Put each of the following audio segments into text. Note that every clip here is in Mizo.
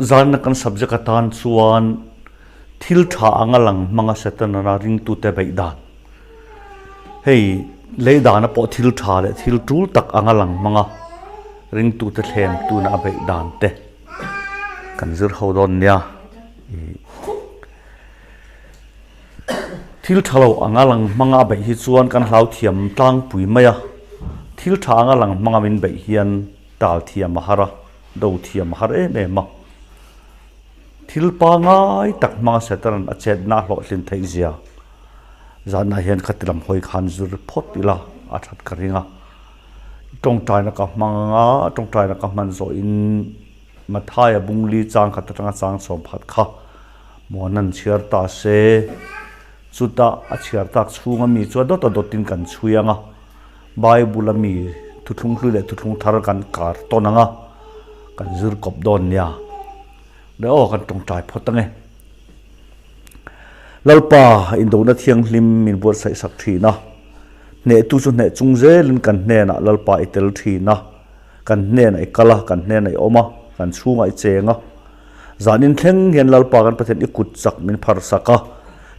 Zan kan subject atan chuan thil tha anga lang hmanga Setana ringtute beih dan. Hei lei dana pawh thil tha leh thil tul tak anga lang hmanga ringtute thlem tuna a beih dan te kan zir ho dawn nia. Thil tha lo anga lang hmanga a beih hi chuan kan hlau thiam tlangpui mai a, thil tha anga lang hmanga min beih hian tal thiam a har a, do thiam a har em em a. Thil pangai tak hmanga Satan a chetna a hlawhtlin theih zia zanah hian khati lam hawi khan zir phawt ila a that ka ring a. Tawngtaina ka hmang anga tawngtaina ka hman zawhin Mathaia bungli chang khat atanga chang chhawm phat kha Muan an chhiar ta se, chutah a chhiar tak chhunga mi chuan dawt a dawtin kan chhui ang a, Bible a mi thuthlung hlui leh thuthlung thar kan kar tawn ang a, kan zir kawp dawn nia. Le aw kan tawngtai phawt ang e. Lalpa indona thianghlim min buatsaih sak thin a, hnehtu chu hneh chung zelin kan hnenah Lalpa i tel thin a, kan hnenah i kal a, kan hnenah i awm a, kan chhungah i cheng a. Zan in thleng hian Lalpa kan Pathian i kut chak min phar sak a,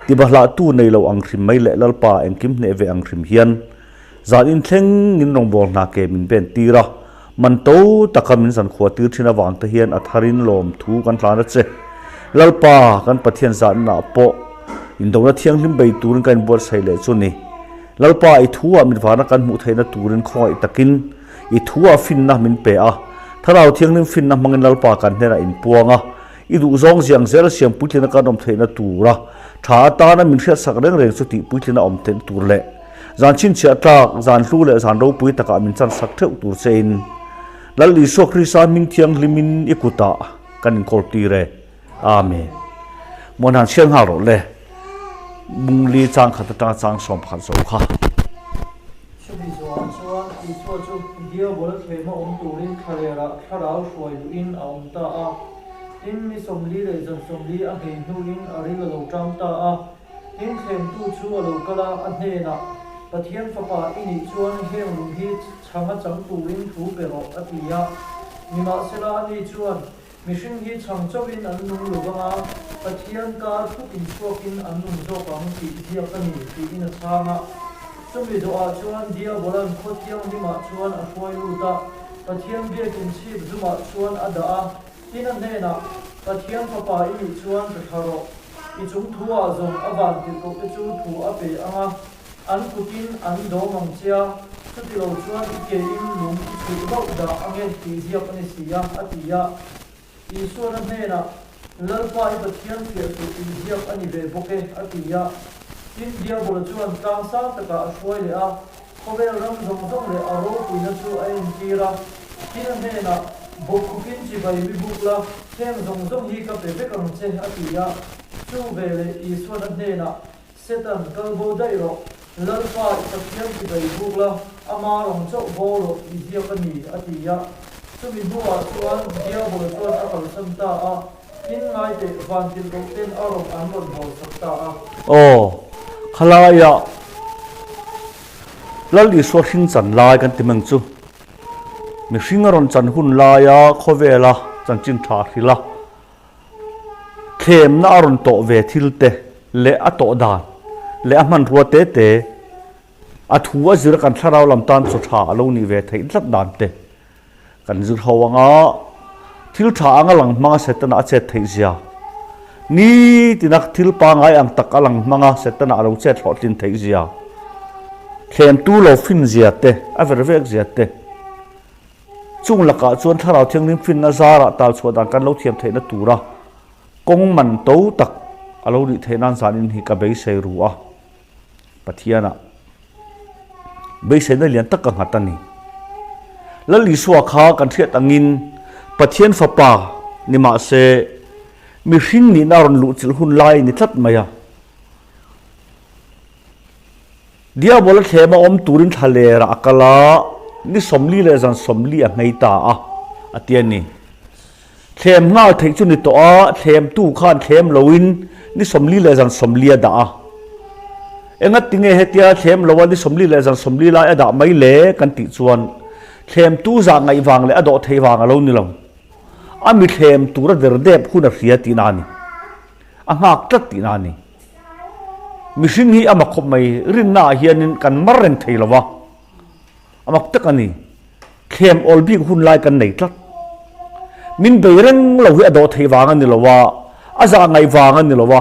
tibahlahtu nei lo ang hrim mai leh Lalpa engkim hneh ve ang hrim hian zan in thleng in rawngbâwl hna ke min ben tir a, man to taka min zankhua tir thin avang te hian a tharin lawmthu kan hlan a che. Lalpa kan Pathian zanah pawh indona thianghlim bei turin ka inbuatsaih leh chu ni. Lalpa i thu ah mitvana kan hmuh theihna turin khawngaih takin I thu ah finna min pe a, Thlarau Thianghlim finna hmangin Lalpa kan hnenah inpuang a, i duhzawng ziang zel siam puitlina kan awm theihna tura tha atana min hriatsak reng reng chu tih puitlina awm theihna tur leh zan chhinchhiah tlak, zan hlu leh zan ropui takah min chansak theuh tur chein Lal Isua Krista hming thianghlimin i kutah kan inkawl tir e. Amen. Muan han chhiar nghal rawh le. Bungli chang khat atanga chang 11 zo kha. Chumi zawhah chuan Isua chu Diabola thlema awm turin thlalerah thlarau hruai luhin a awm ta a. Tin, ni 40 leh zan 40 a nghei hnuin a ril a lo ṭam ta a. Tin, thlemtu chu a lo kal a, a hnenah, Pathian Fapa i nih chuan heng lung hi chhang a chang turin thu pe rawh, a ti a. Nimahsela, ani chuan, Mihring hi chhang chauhin an nung lo vang a, Pathian kar thutin chhuakin an nung zawk ang tih ziak a ni, tiin a chhang a. Chumi zawhah chuan Diabolan khaw thianghlimah chuan a hruai lut a, Pathian biakin chhip zumah chuan a dah a, tin a hnenah, Pathian fapa i nih chuan ka thla rawh, i chung thu-ah zawng a van tirhkoh te chu thu a pe ang a, An kutin an dawm ang che a, chuti lo chuan i kein lung i chhulh hlauh dah ang e tih ziak a ni si a, a ti a. Isuana hnenah, Lalpa i Pathian fiah suh tih ziak a ni ve bawk e, a ti a. Tin, Diabola chuan tlang sang takah a hruai leh a, khawvel ram zawng zawng leh a ropuina chu a entir a. Tin, a hnenah, Bawkkhukin chibai mi buk la, heng zawng zawng hi ka pe vek ang che, a ti a. Chu veleh Isuana hnenah, Setan, kal bo daih rawh. Lalpa, i Pathian ti bei buk la, ama rawng chauh bo rawh tih ziak a ni, a ti a. Chumi hnuah chuan Diabol chuan a kalsan ta a, tin ngai teh vantirh loh ten a rawng an rawn bawlsak ta a. Aw, khalaiah Lal Isua hring chan lai kan ti meng chu. Mihring a rawn chan hun laia khawvela chanchin tha hrilh a. Thlemna a rawn tawh ve thil te leh a tawh dan leh a hmanrua te te, a thu a zir a kan thlarau lam tan chaw tha a lo nih ve theih tlat dan te kan zir ho ang a, thil tha anga lang hmanga Setana a chet theih zia, nitina thil pangai ang tak a lang hmanga Setana a lo chet hlawhtlin theih zia, thlemtu lo fin zia te, a ver vek zia te. Chung lakah chuan Thlarau Thianghlim finna zarah tal chhuah dan kan lo thiam theihna tura kawng man to tak a lo nih theih nan zanin hi ka beisei ru a, Pathianah beiseina lian tak ka nghat a ni. Lal Isua kha kan hriat angin Pathian Fapa ni mah se mihring nihna rawn luhchilh hun lai ni tlat mai a. Diabola thlema awm turin thlalerah a kal a, ni 40 leh zan 40 a nghei ta a, a ti a ni. Thlem nghal theih chu ni tawh a, thlemtu khan thlem loin ni 40 leh zan 40 a dah a. Engati nge hetia thlem loa ni 40 leh zan 40 lai a dah mai le kan tih chuan thlemtu zah ngaih vang leh a dawh theih vang a lo ni lo. A mi thlem tura derdep hun a hria tihna a ni. A nghak tlat tihna a ni. Mihring hi a mak khawp mai, rinna ah hianin kan mar reng thei lo va, a mak tak a ni. Thlem awl bik hun lai kan nei tlat. Min bei reng lo hi a dawh theih vang a ni lo a, a zah ngaih vang a ni lo a.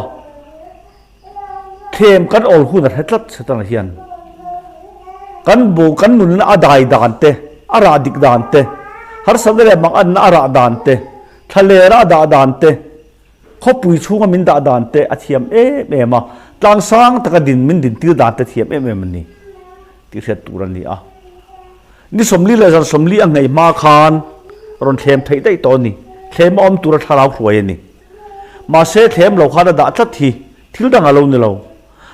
Thlem kan awl hun a hre tlat Setana hian. Kan bu kan nunna a dai dan te, a rah dik dan te, harsatna leh manganna a rah dan te, thlalera a dah dan te, khawpui chhunga min dah dan te a thiam em em a, tlang sang taka din min dintir dan te thiam em em a ni tih hriat tur a ni a. Ni 40 leh zan 40 a nghei hma khan rawn thlem theih daih tawh a ni. Thlem a awm tura thlarau hruai a ni. Mahse thlem lo khan a dah tlat hi thil dang a lo ni lo.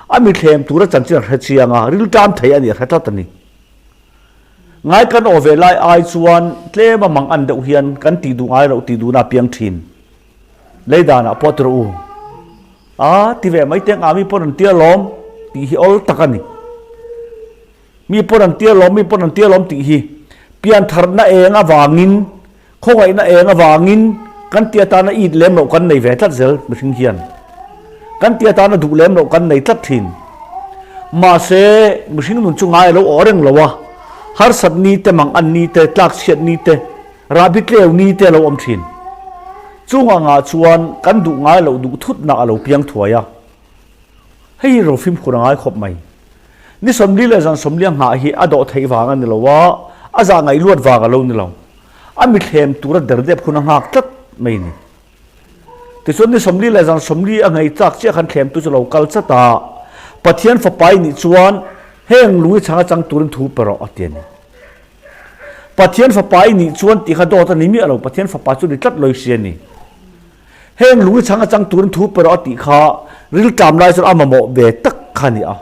A mi thlem tura chanchin a hre chiang a, rilṭam thei a nih a hre tlat a ni. Ngai kan aw ve lai ai chuan tlem a mang an deuh hian kan tih duh ngai loh tih duhna a piang thin. Lei danah pawh ti rawh u. A ti ve mai teng a mi pawn an tia lawm tih hi awl tak a ni. Mi pawn an tia lawm, mi pawn an tia lawm tih hi piantharna eng avangin, khawngaihna eng avangin kan ti atana it lem loh kan nei ve tlat zel mihring hian. Kan ti atana duh lem loh kan nei tlat thin. Mahse, mihring nun chu ngai a lo awh reng lo a, harsat ni te, mang an ni te, tlakchhiat ni te, rahbi tleu ni te a lo awm thin. Chung angah chuan kan duh ngai loh duh thutnak a lo piang thuai a. Hei hi rofim khur a ngai khawp mai. Ni 40 leh zan 40 a nghah hi a dawh theih vang a ni lo a, a zah ngaih luat vang a lo ni lo. A mithlem tura derdep hun a nghak tlat mai a ni. Tichuan ni 40 leh zan 40 a ngei chak chiah khan thlemtu chu lo kal chat a, Pathian fapa i nih chuan heng lung i chhang atang turin thu pe rawh a ti a ni. Pathian fapa i nih chuan tih kha dawt a ni miah lo, Pathian fapa chu ni tlat lawih si a ni. Heng lung i chhang atang turin thu pe rawh a tih kha rilṭam lai chuan a mamawh ve tak kha a ni a.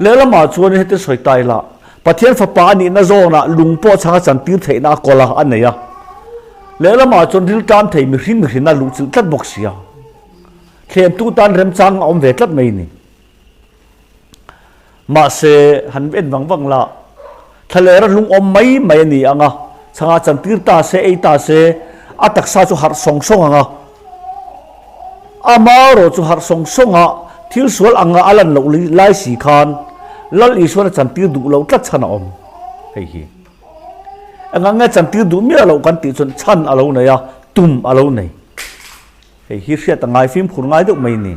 Lehlamah chuan heti sawi ta ila, Pathian fapa a nihna zawnah lung pawh chhang a chantir theihna a kawl a, a nei a. Lehlamah chuan rilṭam thei mihring mihrinna luhchilh tlat bawk si a. Thlemtu tan remchang a awm ve tlat mai a ni. Mahse, han en vang vang la, thlalera lung awm mai mai a ni ang a, chhangah chantir ta se, ei ta se, a taksa chu harh sawng sawng ang a. Amaherawh chu harh sawng sawng a, thil sual anga a lan loh lai si khan Lal Isuan a chantir duh loh tlat chhan a awm. Hei hi engah nge chantir duh miah loh kan tih chuan chhan a lo nei a, tum a lo nei. Hei hi hriat a ngai fimkhur ngai deuh mai ni.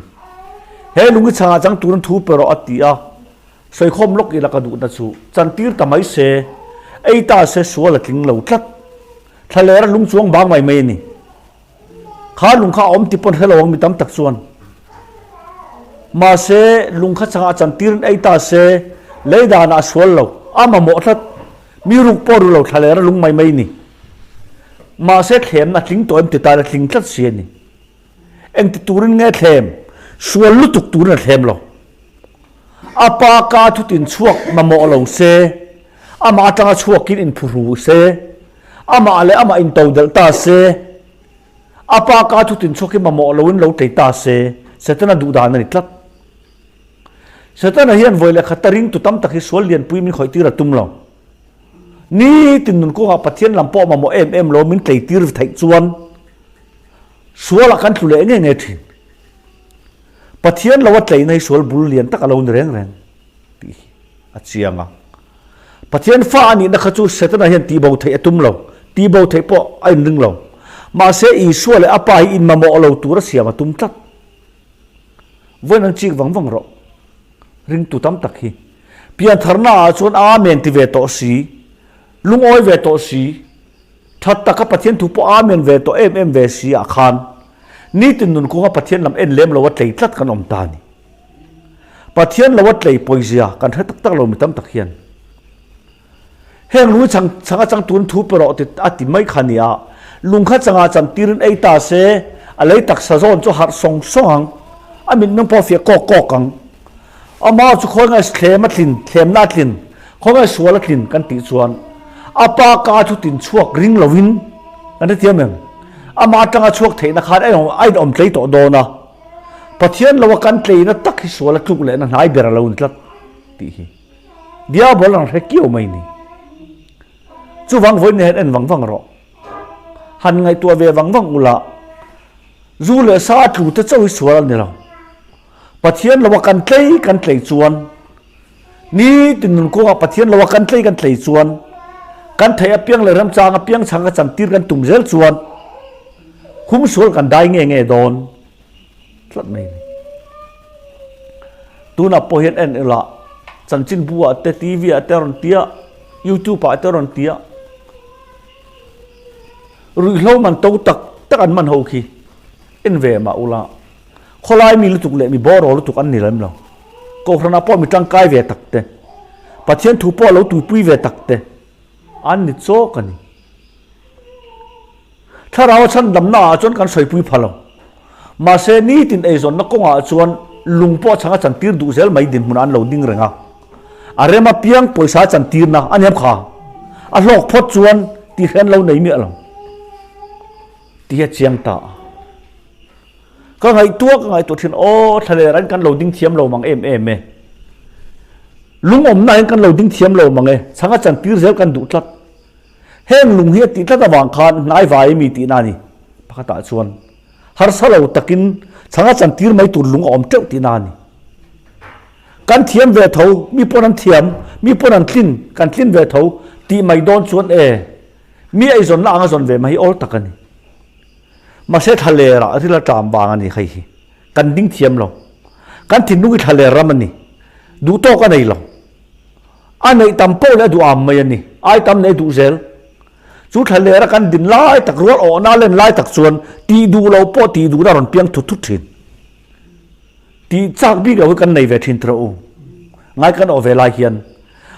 He lungi chhangah chang turin thu pe rawh a ti a, sawikhawm lawk ila ka duhna chu chantir ta mai se, ei ta se sual a tling lo tlat. Thlalera lung chuang bang mai mai a ni. Kha lung kha a awm ti pawn hre lo ang mi tam tak chuan. Mahse lung kha chhangah chantirin ei ta se, lei danah a sual lo, a mamawh tlat. Mi ruk pawh ru lo thlalera lung mai mai ni. Mahse thlemna a tling tawh em ti tan a tling tlat si a ni. Engti turin nge thlem? Sual lutuk turin a thlem lo. A pa ka thutin chhuak mamawh lo se, amah atanga chhuakin inphuhru se, amah leh amah intodelh ta se, a pa ka thutin chhuakin mamawh loin lo tlei ta se, Setana duhdan a ni tlat. Setana hian vawi leh khat a ringtu tam tak hi sual lianpui min khawih tir a tum lo. Nitin nun kawngah Pathian lam pawh mamawh em em lo min tleitir theih chuan sualah kan tlu leh nge nge thin. Pathian lo a tleina hi sual bul lian tak a lo ni reng reng tih hi a chiang a. Pathian fa a nihna kha chu Setana hian tihbo theih a tum lo, tihbo theih pawh a inring lo. Mahse Isua leh a Pa hi inmamawh lo tura siam a tum tlat. Vawiin an chik vang vang rawh. Ringtu tam tak hi. Piantharna ah chuan Amen ti ve tawh si, lungawi ve tawh si, that taka Pathian thu pawh Amen ve tawh em em ve si ah khan nitin nun kawnga Pathian lam en lem lo a tlei tlat kan awm ta a ni. Pathian lo a tlei pawizia kan hre tak tak lo mi tam tak hian. Heng lung chang changa chang tun thu pe rawh ti a ti mai kha nia. Lung kha changa chan tirin ei ta se, a lei taksa zawn chu harh sawng sawng ang. A mitmeng pawh fiah kawk kawk ang. Amah chu khawi ngai thlem a tlin, thlemna a tlin, khawi ngai sual a tlin kan tih chuan a pa ka thu tin chhuak ring lovin kan hrethiam em? Amah atanga chhuak theihna khan a inawm tlei tawh dawn a. Pathian lo a kan tleina tak hi sual a tluk lehna hnai ber a lo ni tlat tih hi. Diabol ang hre kiau mai ni. Chuvang vawiin hian en vang vang rawh. Han ngaihtuah ve vang vang ula, zu leh sa a tlu te chauh hi sual a ni lo. Pathian loa kan tlei kan tlei chuan, nitin nun kawngah Pathian loa kan tlei kan tlei chuan, kan theih apiang leh remchang apiang chhang ka chantir kan tum zel chuan hum sual kan dai nge nge dawn tlat mai a ni. Tunah pawh hian en ila chanchinbu ah te TV ah te a rawn tia, YouTube ah te a rawn tia, ruihhlo man to tak tak an man ho khi en ve mah ula khawlai mi lutuk leh mi bawraw lutuk an ni lem lo. Kohhranah pawh mi tangkai ve tak te, Pathian thu pawh lo tuipui ve tak te an ni chawk a ni. Thlarau a chhandamna ah chuan kan sawipui pha lo. Mahse nitin eizawnna kawngah chuan lung pawh chhang a chantir duh zel mai dinhmunah an lo ding reng a. A rem apiang pawisa a chantirna a niam kha. A hlawk phawt chuan tih hre an lo nei miah lo tih a chiang ta a. Ka ngaihtuah ka ngaihtuah thin aw thlaler an kan lo ding thiam lo mang em em e. Lungawmna hian kan lo ding thiam lo mang e. Chhang a chantir zel kan duh tlat. Heng lung hi a tih tlat avang khan hnai vai mi tihna a ni. Pakhatah chuan harsa lo takin chhanga chantir mai tur lung a awm teuh tihna a ni. Kan thiam ve tho, mi pawn an thiam, mi pawn an tlin, kan tlin ve tho tih mai dawn chuan e, mi eizawnna anga zawn ve mai hi awl tak a ni. Mahse thlalerah ril a ṭam vang a ni hei hi. Kan ding thiam lo. Kan thinlung hi thlaler ram a ni. Duh tawk a nei lo. A neih tam poh leh a duh am mai a ni. Ai tam nei duh zel. Chu thla lera kan din lai tak rual awhna len lai tak chuan tih duh lo pawh tih duhna a rawn piang thut thut thin. Tih chak bik lo hi kan nei ve thin tawh u. Ngai kan awh ve lai hian.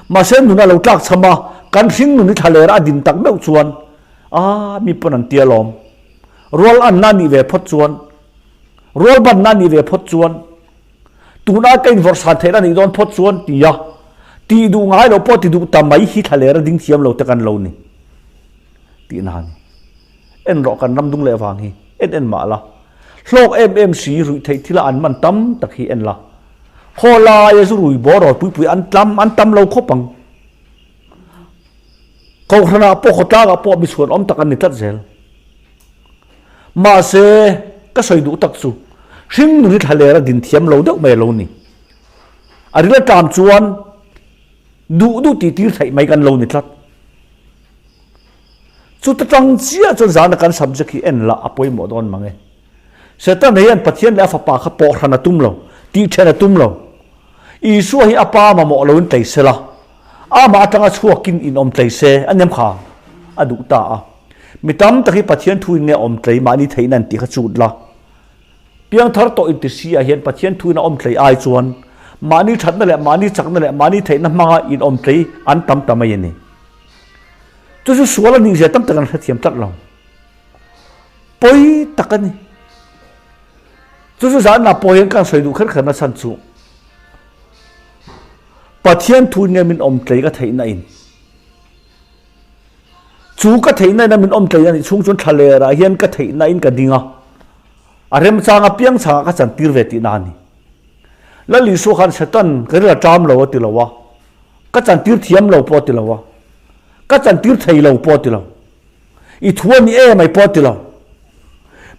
Mahse nun a lo tlak cham a, kan hring nun hi thla lera a din tak meuh chuan a mi pawn an tia lawm. Rual anna a nih ve phawt chuan, rual banna a nih ve phawt chuan, Tuna ka invawrh san theihna nih dawn phawt chuan ti a, tih duh ngai loh pawh ti duh ta mai hi thlaler a ding thiam lo te kan lo ni tihna a ni. En rawh kan ram dung leh vang hi en en mah la, hlawk em em si ruih theih thila an man tam tak hi en la, khaw laia zu rui bawr rawl pui pui an tlam an tam lo khawp ang. Kohhranah pawh khawtlangah pawh mi chhuan awm tak an ni tlat zel. Mahse, ka sawi duh tak chu, hringnun hi thlaler a din thiam lo deuh mai a lo ni. A ril aṭam chuan duh duh tih tir theih mai kan lo ni tlat. Chuta ṭang chiah chuan zana kan subject hi en lah a pawimawh dawn mang e. Setana hian Pathian leh a fapa kha pawh hran a tum lo, tih ṭhen a tum lo. Isua hi a pa mamawh loin tlei se la, amah aṭanga chhuakin inawm tlei se a nem kha a duh ta a. Mi tam tak hi Pathian thuin nge awm tlei mahni theihna an tih kha chut la. Piangthar tawh inti si ah hian Pathian thuin a awm tlei ai chuan mahni thatna leh mahni chakna leh mahni theihna hmanga inawm tlei an tam ta mai a ni. Chu chu sual a nih zia tam tak an hrethiam tlat lo. Pawi tak a ni. Chu chu zanah pawh hian kan sawi duh kher kher na chhan chu Pathian thuin nge min awm tlei ka theihna in Chu ka theihna in a min awm tlei a nih chhung chuan thlaler ah hian ka theihna in ka ding a, a remchang apiang chhangah ka chantir ve tihna a ni. Lal Isua khan Satan ka ril a ṭam lo a ti lo a, ka chantir thiam lo pawh a ti lo a, ka chantir thei lo pawh a ti lo, i thu a ni em ai pawh a ti lo.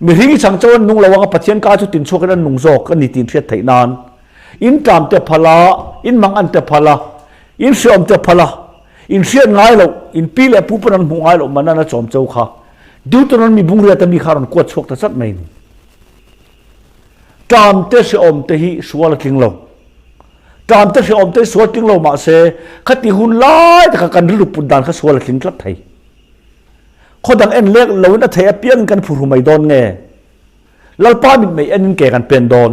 Mihring i chang chauh an nung lo anga Pathian ka chu tinchhuakin an nung zawk a ni tih hriat theih nan in ṭam te phal a, in mang an te phal a, in hreawm te phal a, In hriat ngai loh, in pi leh pu pawn an hmuh ngai loh man an a chawm cho kha Deuteronomy bungriat a mi kha a rawn kuat chhuak ta chat mai ni. Ṭam te hrehawm te hi sual a tling lo. Ṭam te hrehawm te hi sual tling lo mah se khati hun lai taka kan rilru put dan kha sual a tling tlat thei. Khaw dang en lek loin a theih apiangin kan phuhru mai dawn nge? Lalpa mitmei enin ke kan pen dawn.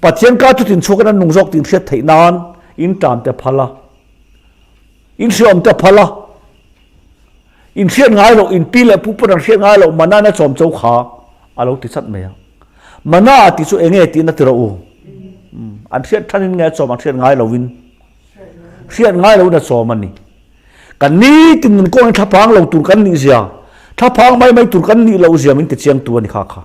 Pathian ka chutin chhuakin an nung zawk tih hriat theih nan in ṭam te phal a. In hriawm te phal a, in hriat ngai loh, in pi leh pu pawn an hriat ngai loh mana na chawm cho kha a lo ti chat mai a. Mana tih chu enge tiin a ti rawh u. An hriat thanin nge a chawm an hriat ngai loin hriat ngai loin a chawm a ni. Kan nitin nun kawngin thlaphang lo tur kan nih zia, thlaphang mai mai tur kan nih loh zia min ti chiang tu a ni kha kha.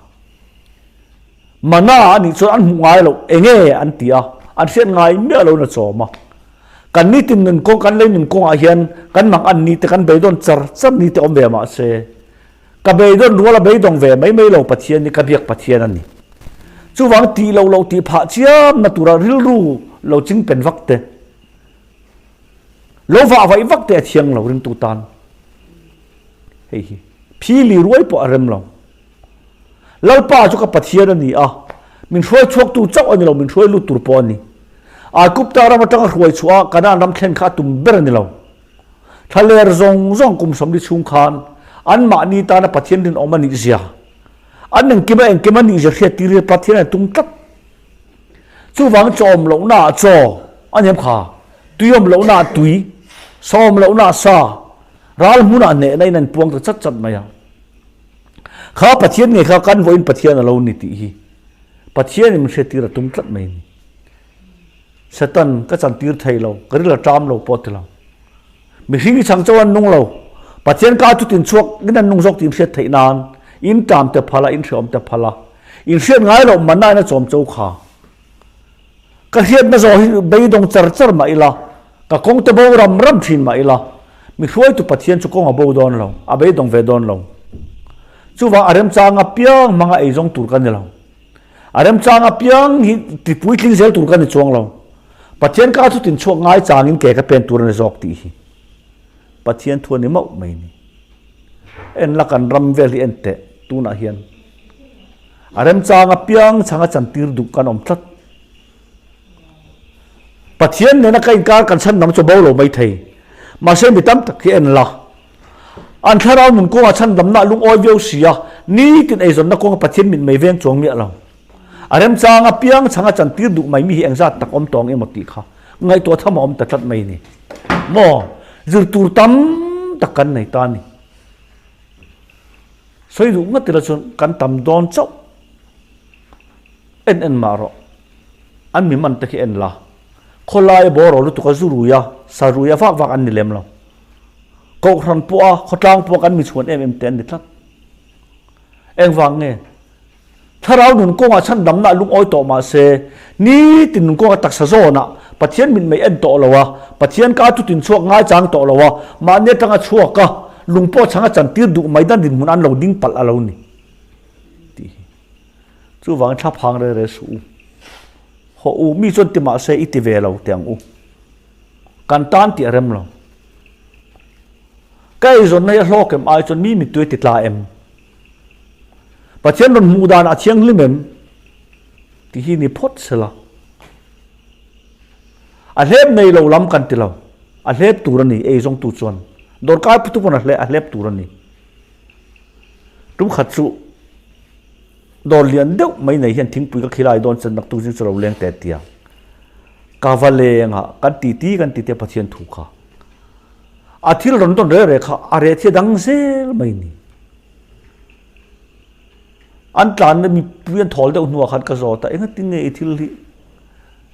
Mana a nih chuan an hmuh ngai loh enge an ti a, an hriat ngai miah loin a chawm a. Kan nitin nun kawng, kan lei nun kawngah hian kan mang an ni te, kan beidawn char char ni te awm ve mah se, Ka beidawn rual a beidawng ve mai mai lo Pathian hi ka biak Pathian a ni. Chuvang tih loh loh tih phah chiamna tura rilru lo ching pen vak te, lo vah vaih vak te a thiang lo ringtu tan. Hei hi phili ruai pawh a rem lo. Lalpa chu ka Pathian a ni a, min hruai chhuaktu chauh a ni lo, min hruai lut tur pawh a ni. Aigupta ram atanga hruai chhuah a Kanaan ram thlen kha a tum ber a ni lo. Thlaler zawng zawng kum 40 chhung khan anmahni tana Pathian rinawm a nih zia, an engkim a engkim a nih zia hriat tir hi Pathian a tum tlat. Chuvang chawm lohna ah chaw a niam kha, tui awm lohna ah tui, sa awm lohna ah sa, ral hmun ah hnehna in an puang ta chat chat mai a. Kha Pathian ngei kha kan vawiin Pathian a lo ni tih hi Pathian in min hriat tir a tum tlat mai a ni. Satan ka chantir thei lo, ka ril a ṭam lo pawh a ti lo. Mihring i chang chauh an nung lo. Pathian ka chutin chhuak in an nung zawk tih in hriat theih nan in ṭam te phal a, in hreawm te phal a, in hriat ngai loh manna in a chawm cho kha. Ka hriatna zawh hi beidawng char char mah ila, ka kawng te bo ram ram ṭhin mah ila, mi hruaitu Pathian chu kawng a bo dawn lo, a beidawng ve dawn lo. Chuvang a remchang apiang hmanga eizawng tur ka ni lo. A remchang apiang hi ti puitling zel tur ka ni chuang lo. Pathian ka chutin chhuak ngai changin ke ka pen tur a ni zawk tih hi Pathian thu a ni mauh mai ni. En la kan ram vel hi en teh tunah hian a remchang apiang chhanga chantir duh kan awm tlat. Pathian nena ka inkar kan chhan dang chu bo lo mai thei. Mahse mi tam tak hi en la. An thlarau nun kawngah chhandamna a lungawi viau si a, nitin eizawnna kawnga Pathian mit mei veng chuang miah lo. A remchang apiang chhanga chantir duh mai mi hi engzat tak awm tawng emaw tih kha ngaihtuah tham a awm ta tlat mai ni. Maw? Zir tur tam tak kan nei ta a ni. Sawi duh ngat ila chuan kan tam dawn chauh. En en mah rawh. An mi man te khi en la. Khawlai a bawraw lutuk a zu rui a, sa rui a vak vak an ni lem lo. Kohhran pawh a, khawtlang pawh a kan mi chhuan em em te an ni tlat. Engvang nge? Thlarau nun kawngah chhandamna a lungawi tawh mah se, nitin nun kawnga taksa zawnah Pathian mit mei en tawh lo a, Pathian ka thutin chhuak ngaichang tawh lo a, mahni atanga chhuak a, lung pawh chhanga chantir duh mai dan dinhmun an lo ding palh a lo ni. Tih hi. Chuvangin thla phang re re suh u. Hawh u, mi chuan ti mah se i ti ve lo teh ang u. Kan tan tih a rem lo. Ka eizawnna hi a hlawk em ai chuan mi mittui a ti tla em? Pathian rawn hmuh danah a thianghlim em? Tih hi ni phawt sela. A hlep nei lo lam kan ti lo. A hlep tur a ni eizawngtu chuan. Dawrkai putu pawn a hlep tur a ni. Tum khat chu dawr lian deuh mai nei hian thingpui ka khilai dawn chuan naktuk zing chu lo leng teh tia. Ka va leng a, kan titi kan titi a Pathian thu kha. A thil rawn dawn reh reh kha a reh thia dang zel mai ni. An tlanna mipui an thawl deuh hnuah khan ka zawt a, engatin nge i thil hi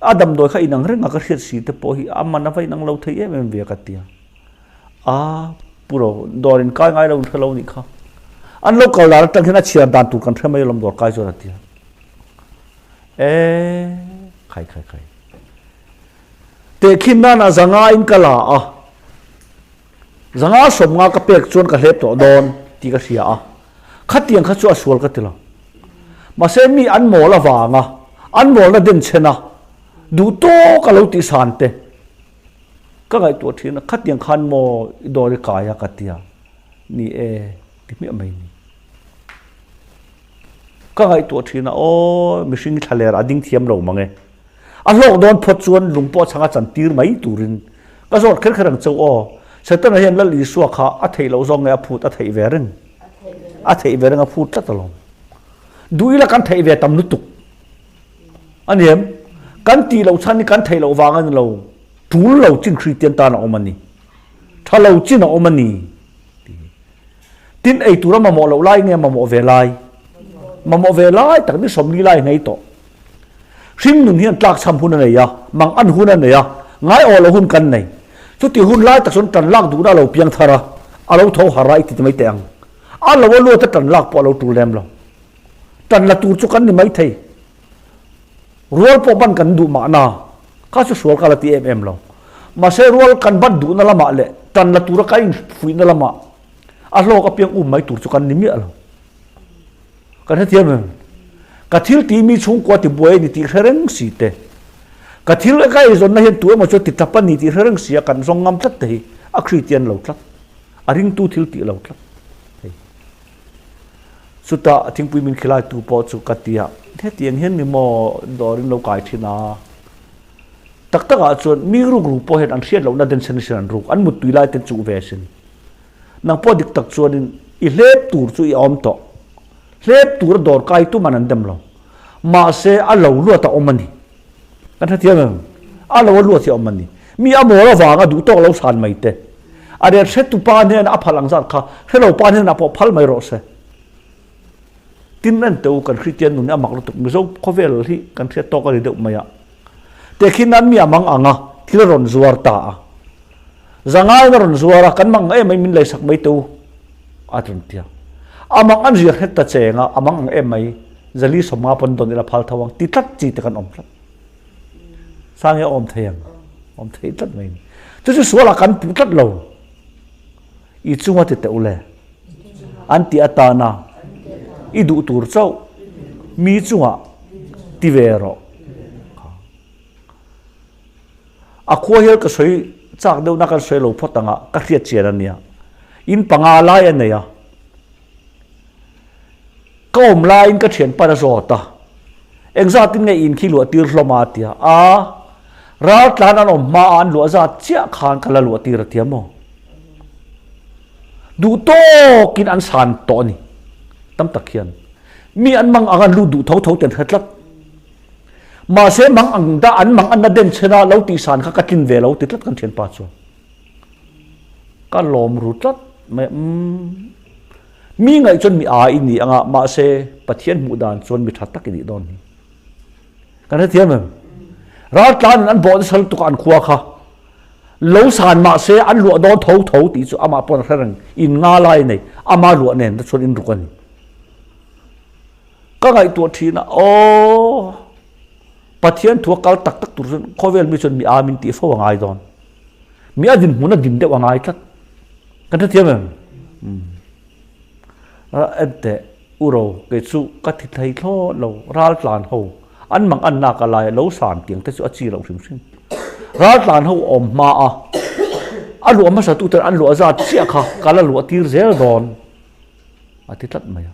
a damdawi kha inang reng a ka hriat si te pawh hi a man a va inang lo thei em em ve ka tia. A pu ro, dawr in kai ngai lo in hre lo nih kha. An lo kal dan atang hian a chhiar dan tur kan hre mai alawm dawr kai chuan a ti a. E khai khai khai. Tehkhin nan a zanga in ka la a. Zanga 50 ka pek chuan ka hlep tawh dawn tih ka hria a. Khatiang kha chu a sual ka ti lo. Mahse mi an mawl avanga an mawlna den chhen a duh tawk a lo tih san te. Ka ngaihtuah thin a, khatiang khan maw i dawr i kai a ka ti a, ni e ti hmiah mai ni. Ka ngaihtuah thin a, aw mihring thla ler a ding thiam lo mang e. A hlawk dawn phawt chuan lung pawh chhanga chan tir mai turin ka zawt kher kher ang cheu aw. Setana hian Lal Isua kha a theih loh zawng nge a phut a theih ve reng. A theih ve reng a phut tlat alawm. Duh ila kan theih ve tam lutuk. A ni em? Kan tih loh chhan hi kan theih loh vang a ni lo. Tul lo chin Kristian tan a awm a ni. Tha lo chin a awm a ni. Tin ei tura mamawh loh lai nge mamawh ve lai? Mamawh ve lai tak ni 40 lai ngei tawh. Hring nun hian tlak chham hun a nei a, mang an hun a nei a, ngai aw lo hun kan nei. Chuti hun lai tak chuan tan lak duhna a lo piang thar a, a lo tho har a i ti mai teh ang. A lo a luat a tan lak pawh a lo tul lem lo. Tan la tur chu kan ni mai thei. Rual pawh ban kan duh mahna, kha chu sual ka la ti em em lo. Mahse rual kan ban duhna lamah leh tan la tura ka infuihna lamah. A hlawk apiang um mai tur chu kan ni miah lo. Kan hrethiam em? Ka thil tih mi chhungkua ti buai a ni tih hre reng si te. Ka thil ka eizawnna hian tu emaw chu ti tap a ni tih hre reng si a kan zawng ngam tlat te hi a Kristian lo tlat. A ringtu thil tih lo tlat. Hei. Chutah thingpui min khilaitu pawh chu ka ti a, hetiang hian ni maw dawrin lo kai thin a. Tak takah chuan mi ruk ruk pawh hian an hriat lohna den sen sin an ruk, an muttui lai ten chuh ve sin. Nang pawh dik tak chuanin i hlep tur chu i awm tawh. Hlep tura dawr kai tuman an dem lo. Mahse a lo luat a awm a ni. Kan hrethiam em? A lo a luat hi a awm a ni. Mi a mawl avanga duh tawk lo san mai te. A rel hretu pa hnenah a phal ang zat kha hrelo pa hnenah pawh phal mai rawh se. Tin en teh u kan Kristian nun hi a mak lutuk Mizo khawvel hi kan hriat tawk a ni deuh mai a. Tehkhin nan mi a mang ang a, thil a rawn zuar ta a. Zangain a rawn zuar a, kan mang em mai min leisak mai teh u a rawn ti a. A mang an zir hret ta cheng a, a mang ang em mai zali sawmnga pawn dawn ila phal tho ang ti tlat chi te kan awm tlat. Sang hi a awm thei ang, awm thei tlat mai ni. Chu chu sualah kan puh tlat lo. I chunga ti teh u le. An ti atana i duh tur chauh mi chungah ti ve rawh. A khua hian ka sawi chak deuh na kan sawi lo phawt ang a, ka hriat chian a nia. In panga lai a nei a. Ka awm laiin ka thianpan a zawt a, Engzatin nge in khi luah tir hlawm a? a ti a. A, raltlan an awm hma a an luah zat chiah khan ka la luah tir a ti a maw? Duh tawkin an san tawh a ni. Tam tak hian mi an mang ang an lut duh tho tho ten hre tlat. Mahse mang ang dah an mang anna den chhen a lo tih san kha ka tlin ve lo ti tlat kan thianpa chuan. Ka lawm ru tlat mai umm. Mi ngaih chuan mi aa i ni anga mahse Pathian hmuh dan chuan mi tha tak i nih dawn hi. Kan hrethiam em? Raltlan in an bawh nasa lutuk a an khua kha. Lo san mahse an luah dawn tho tho tih chu amah pawn a hre reng. In nga lai nei ama luah nen te chuan in ruk a ni. Ka ngaihtuah thin a aw Pathian thu a kal tak tak tur chuan khawvel mi chuan mi aa min tih fo a ngai dawn. Mi a dinhmun a din deuh a ngai tlat. Kan hrethiam em? Enteh, u ro, kei chu ka thi thei thlawt lo, raltlan ho, an mang an nak a lai lo san tiang te chu a chi loh hrim hrim. Raltlan ho awm hma a, a luah hmasa tu ten an luah zat chiah kha ka la luah tir zel dawn a ti tlat mai a.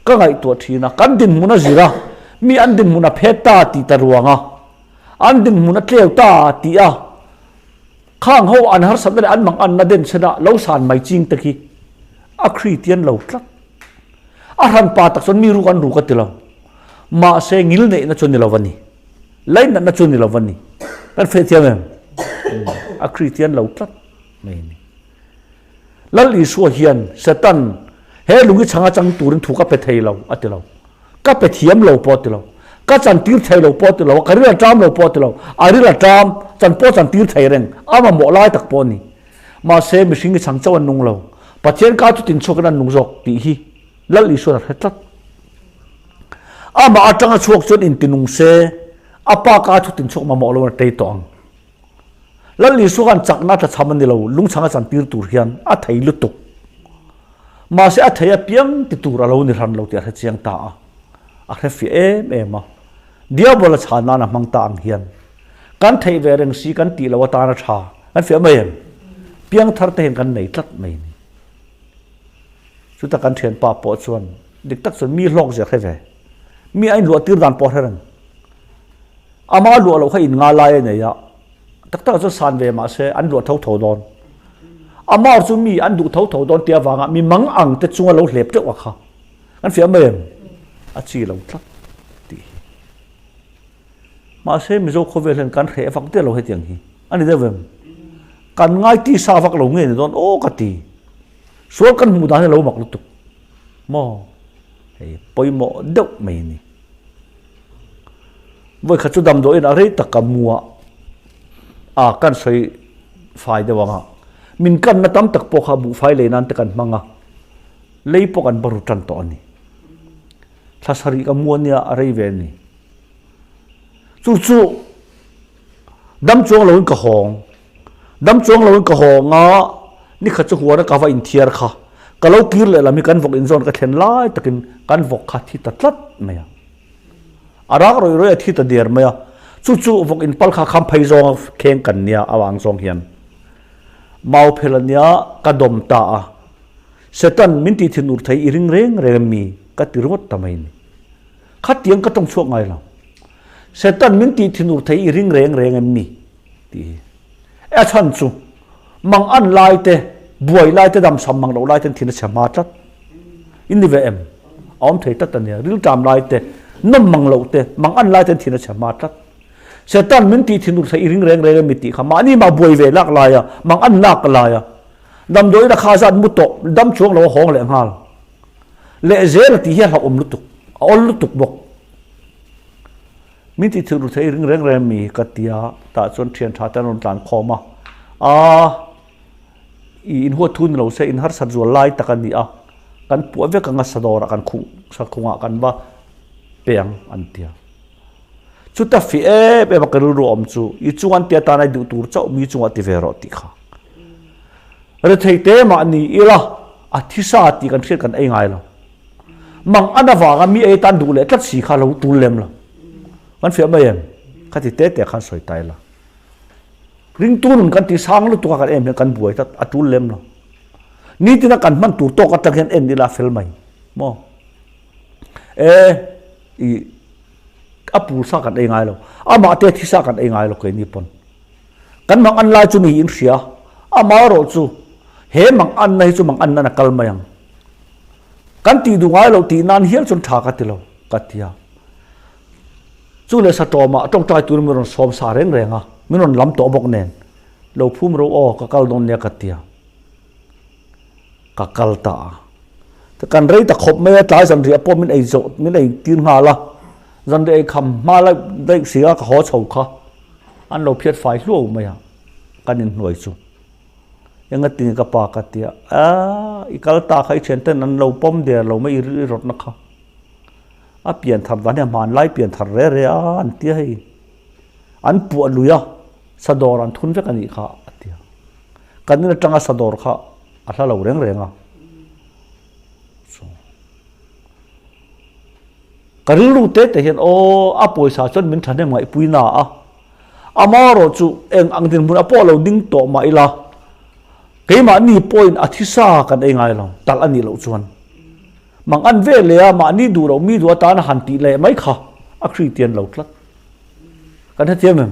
Ka ngaihtuah thin a, kan dinhmun a zir a, mi an dinhmun a phet ta tih ta ruang a, an dinhmun a tleu ta tih a, Khang ho an harsatna leh an mang anna den chhena lo san mai ching te khi a Kristian lo tlat. A hran pa tak chuan mi ruk an ruk a ti lo. Mahse ngil neihna chu ni lo a ni. Lainatna chu ni lo a ni. Kan feh thiam em? A Kristian lo tlat mai a ni. Lal Isua hian Satan he lungi chhanga chang turin thu ka pe thei lo a ti lo. Ka pe thiam lo pawh a ti lo. Ka chantir thei lo pawh a ti lo a, ka ril a ṭam lo pawh a ti lo. A ril a ṭam, chan pawh chantir thei reng, a mamawh lai tak pawh a ni. Mahse, mihring hi chhang chauh an nung lo. Pathian ka chu tinchhuakin an nung zawk tih hi Lal Isuan a hre tlat. Amah aṭanga chhuak chuan intinung se, a pa ka chu tinchhuak mamawh lo a tei tawh ang. Lal Isua khan chakna tla chham a ni lo, lungchhang a chantir tur hian a thei lutuk. Mahse a thei apiang ti tur a lo ni hran lo tih a hre chiang ta a, a hre fiah em em a. Diabol a chhan nan a hmang ta ang hian kan theih ve reng si kan tih lo atan a tha, kan fiah mai em? Piang thar te hian kan nei tlat mai a ni. Chuta kan thianpa pawh chuan dik tak chuan mi hlawk zia hre ve, mi a inluah tir dan pawh a hre reng. Ama luah loh kha in nga lai a nei a, tak tak ah chuan san ve mah se an luah tho tho dawn. Amar chu mi an duh tho tho dawn tih avanga mi mang ang te chunga lo hlep teuh a kha. Kan fiah mai em? A chi lo tlat tih hi. Mahse Mizo khawvel hian kan hreh vak der lo hetiang hi. A ni deuh em? Kan ngai tisa vak lo nge ni dawn aw ka ti. Sual kan hmuh dan hi lo mak lutuk. Maw? Hei pawimawh deuh mai a ni. Vawi khat chu damdawiin a rei tak ka mu a, a kan sawi fai deuh ang a, min kanna tam tak pawh kha buhfai lei nan te kan hmang a, lei pawh kan baru tan tawh a ni. Thla sarih ka mu a nia a rei ve a ni. Chu chu dam chuang loin ka hawng, dam chuang loin ka hawng a, Nikhat chu huana ka va inthiar kha. Ka lo kir leh lam hi kan vawk inzawn ka thlen lai takin kan vawk kha thi ta tlat mai a. A rak rawih rawih a thi ta der mai a. Chu chu vawk inpal kha kham phei zawnga kheng kan nia avang zawng hian mau phel a nia ka dawm ta a. Satan min tih thinur thei i ring reng reng em mi ka ti ringawt ta mai ni. Khatiang ka tawng chhuak ngai lo. Satan min tih thinur thei i ring reng reng em mi tih hi. A chhan chu mang an lai te, buai lai te, damsam mang loh lai ten thin a chhe hma tlat. In ni ve em? A awm thei tlat a nia. Rilṭam lai te, nawm mang loh te, mang an lai ten thin a chhe hma tlat. Satan min tih thinur thei i ring reng reng em mi tih kha mahni mah buai ve lak lai a, mang an lak lai a, damdawiin a kha zat mu tawh, dam chuang lo a hawng leh nghal. Leh zel a tih hi a hlauhawm lutuk, a awl lutuk bawk. Min tih thil ru thei ring reng reng mi ka ti a, tah chuan thian tha te an rawn tlan khawm a, aa i inhuat thu ni lo se in harsat zual lai tak a ni a, kan puah vek ang a sadawrah kan khuh sakhungah kan va pe ang an ti a. Chuta fih em em a ka rilru awm chu i chung an tia tan a i duh tur chauh mi chungah ti ve rawh tih kha. Rethei te mah ni ila a thisa tih kan hriat kan ei ngai lo. Mang an avanga mi ei tan duh leh tlat si kha lo tul lem lo. Kan fiah mai em? Kha ti te te khan sawi ta ila. Ringtu nun kan ti sang lutuk a kan em hian kan buai tlat a tul lem lo. Nitin a kan hman tur tawk atang hian en ila a fel mai maw? E i a pur sa kan ei ngai lo. Amah te thi sa kan ei ngai lo keini pawn. Kan mang an lai chu mi in hria. Amaherawh chu he mang anna hi chu mang an nan a kal mai ang. Kan tih duh ngai loh tih nan hial chuan tha ka ti lo, ka ti a. Chu leh Satawmah tawngtai turin min rawn sawm sa reng reng a, min rawn lam tawh bawk nen, lo phum ro aw, ka kal dawn nia ka ti a. Ka kal ta a. Kan rei ta khawp mai a, tlai zanriah pawh min ei zawh, min ei tir nghal a. Zanriah ei kham hma laih daih si a, ka haw chho kha. An lo phiat fai hluau mai a, kan inhnuai chu. Enga tinge ka pa ka tia, aaa i kal ta kha i thian ten an lo pawm der lo mai i rawtna kha. A pian thar dan hi a hmanlai pian thar re re a an tia hei. An puah lui a, sadawr an thun vek a nih kha a tia. Kan in atanga sadawr kha a hla lo reng reng a. Ka rilru te te hian aw a pawisa chuan min thahnem ngaihpui na a. Amaherawh chu eng ang dinhmun a pawh lo ding tawh mah ila, keimahni pawhin a thisa kan ei ngai lo, talh a nih loh chuan. Mang an ve leh a, mahni duh loh mi duh atana han tih leh mai kha a Kristian lo tlat. Kan hrethiam em?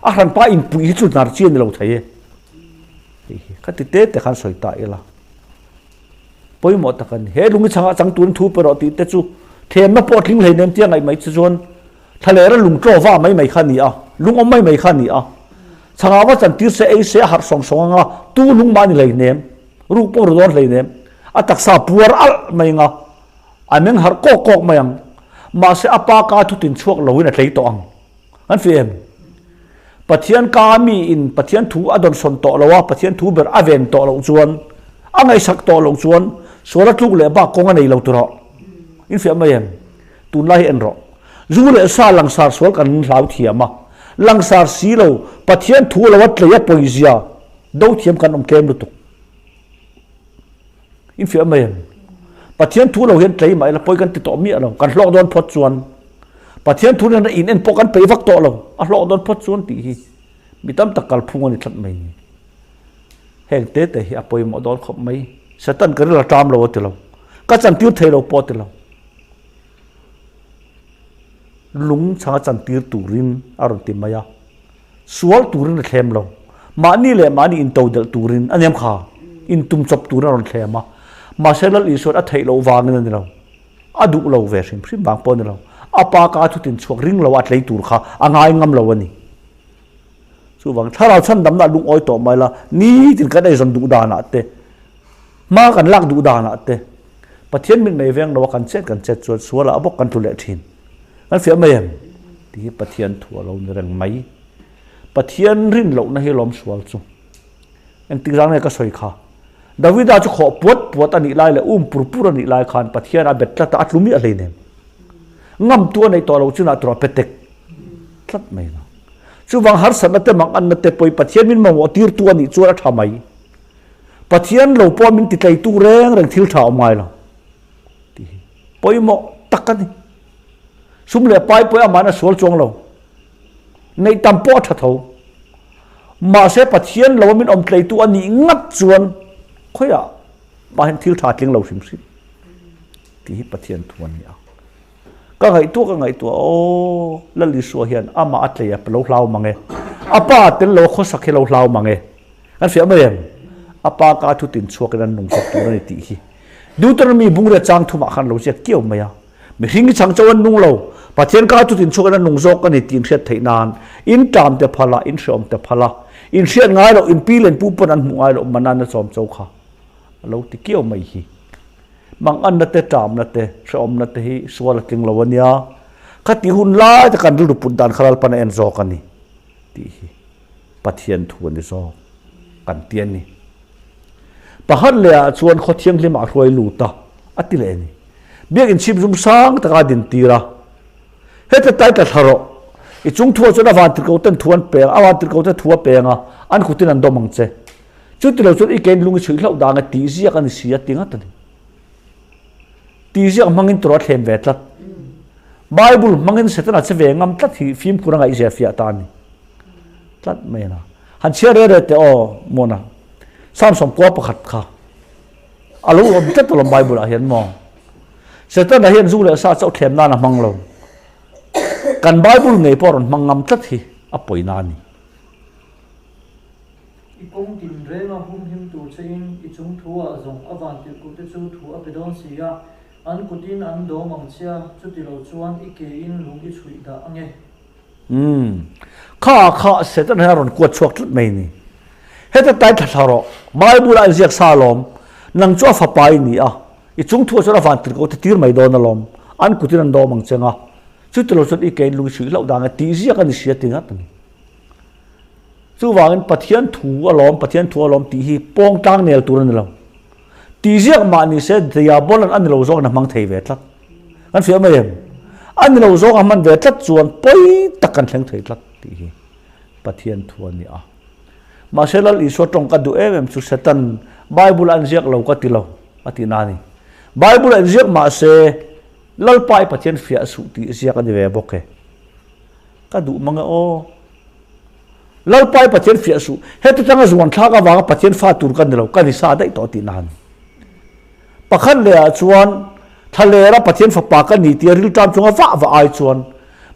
A hranpa inpuih hi chu hnar chi a ni lo thei e. Hei hi ka ti te te khan sawi ta ila. Pawimawh tak a ni. He lungi chhangah chang turin thu pe rawh tih te chu thlemna pawh a tling hleinem tia ngaih mai che chuan Thlalera lung tlaw va mai mai kha a ni a, lung awm mai mai kha a ni a. Chhangah va chantir se ei se a harh sawng sawng anga tu lung mah a ni hleinem, ruk pawh ru dawn hleinem. A taksa puar alh mai anga a meng harh kawk kawk mai ang. Mahse a pa ka thu tin chhuak loin a tlei tawh ang. Kan fih em? Pathian ka a mi in Pathian thu a dawnsawn tawh lo a, Pathian thu ber a ven tawh loh chuan, a ngaihsak tawh loh chuan sual a tluk leh bak kawng a nei lo tur ah. In fiah mai em? Tunlai hi en rawh. Zu leh sa langsar sual kan hlau thiam a, langsar si lo Pathian thu lo a tlei a pawizia do thiam kan awm tlem lutuk. In fiah mai em? Pathian thu lo hian tlei mah ila pawi kan ti tawh miah lo, kan hlawk dawn phawt chuan. Pathian thu nen a in en pawh kan peih vak tawh lo, a hlawk dawn phawt chuan tih hi mi tam tak kalphung a ni tlat mai ni. Heng te te hi a pawimawh dawn khawp mai. Satan ka ril a ṭam lo a ti lo, ka chantir thei lo pawh a ti lo. Lung chhanga chantir turin a rawn ti mai a, sual turin a thlem lo. Mahni leh mahni intodelh turin a nem kha, intum chawp turin a rawn thlem a. Mahse Lal Isuan a theih loh vangin a ni lo, a duh lo ve hrim hrim vang pawh a ni lo. A pa ka thutin chhuak ring lo a tlei tur kha a ngai ngam lo a ni. Chuvang thlarau chhandamna a lungawi tawh mai la, nitin kan eizawn duh danah te, hma kan lak duh danah te, Pathian mit mei veng lo a kan chet kan chet chuan sualah a bawk kan tlu leh thin. Kan fiah mai em? Tih hi Pathian thu a lo ni reng mai. Pathian rin lohna hi lawm sual chu. Engtik zang nge ka sawi kha? Davida chu khawh puat puat a nih lai leh um pur pur a nih lai khan Pathian a bet tlat a, a tlu miah hleinem. Ngamtu a neih tawh lo chinah tura pe tek tlat mai lo. Chuvang harsatna te manganna te pawhin Pathian min mamawh tirtu a nih chuan a tha mai. Pathian lo pawh min titleitu reng reng thil tha awm ngai lo tih hi pawimawh tak a ni. Sum leh pai pawh amahna sual chuang lo. Neih tam pawh a tha tho. Mahse Pathian lo a min awm tleitu a nih ngat chuan khawiah mah hian thil tha tling lo hrim hrim tih hi Pathian thu a ni a. Ka ngaihtuah ka ngaihtuah aw Lal Isua hian amah a tlei a lo hlau mang e. A pa tel lo a khawsak hi lo hlau mang e. Kan fiah mai em? A pa ka thu tin chhuakin an nung chawp tur a ni tih hi. Deuteronomy bungrua chang thumah khan lo ziak kiau mai a. Mihring hi chang chauh an nung lo, Pathian ka thu tin chhuakin an nung zawk a ni tih inhriat theih nan in ṭam te phal a, in hreawm te phal a, in hriat ngai loh, in pi len pu pawn an hmuh ngai loh manan a chawm cho kha a lo ti kiau mai hi. Manganna te, ṭamna te, hreawmna te hi sual a tling lo a nia. Khati hun lai te kan rilru put dan kha Lalpan a en zawk a ni tih hi Pathian thu a ni zawk kan ti a ni. Pakhat leh ah chuan khaw thianghlim ah hruai lut a, a ti leh a ni. Biakinn chhip zum sang taka a din tir a. Heta tai tla thla rawh. I chung thu ah chuan a vantirhko ten thu an peng, a vantirhko te thu a peng a, an kutin an dawm ang che. Chuti lo chuan i kein lung i chhuih hlauh dang e tih ziak a ni si a ti ngat a ni. Tih ziak hmangin tawrh a thlem ve tlat. Bible hmangin Setana che ve ngam tlat hi fimkhur a ngaihzia fiah ta a ni. Tlat mai a na. Han chhiar re re teh aw Mona. Samson kua pakhat kha a lo awm tlat alawm Bible ah hian maw. Setana hian zu leh sa chauh thlem nan a hmang lo. Kan Bible ngei pawh a rawn hmang ngam tlat hi a pawina a ni. I kawng tinrenga humhim tur chein i chung thu-ah zawng a van tirhkuhte chu thu a pe dawn si a, an kutin an dawm ang che a, chuti lo chuan i kein lung i chhuih dah ange. Umm. Kha kha Satan hian a rawn kuat chhuak tlat mai ni. Heta tai thla thla rawh. Bible-ah in ziak sa alawm. Nang chu a fapa i ni a, i chung thu-ah chuan a van tirhkoh te tir mai dawn alawm. An kutin an dawm ang che nga. Chuti lo chuan i kein lung i chhuih hlauh dang e tih ziak a ni si a ti ngat a ni. Chuvangin Pathian thu alawm, Pathian thu alawm tih hi pawng tlang nel tur a ni lo. Tih ziak mah ni se diabolan a ni lo zawngin a hmang thei ve tlat. Kan hria mai em? A ni lo zawng a hman ve tlat chuan pawi tak kan thleng thei tlat tih hi Pathian thu a ni a. Mahse Lal Isua tawng ka duh em em chu Satan Bible a inziak lo ka ti lo a tih na a ni. Bible a inziak mahse Lalpa i Pathian fiah suh tih ziak a ni ve bawk e. Ka duh mang e aw. Lalpa i Pathian fiah suh. Heti tanga zuan thlak avanga Pathian fa tur ka ni lo, ka ni sa daih tawh tih na a ni. Pakhat leh ah chuan thlalera Pathian fapa ka ni tia rilṭam chunga vah vah ai chuan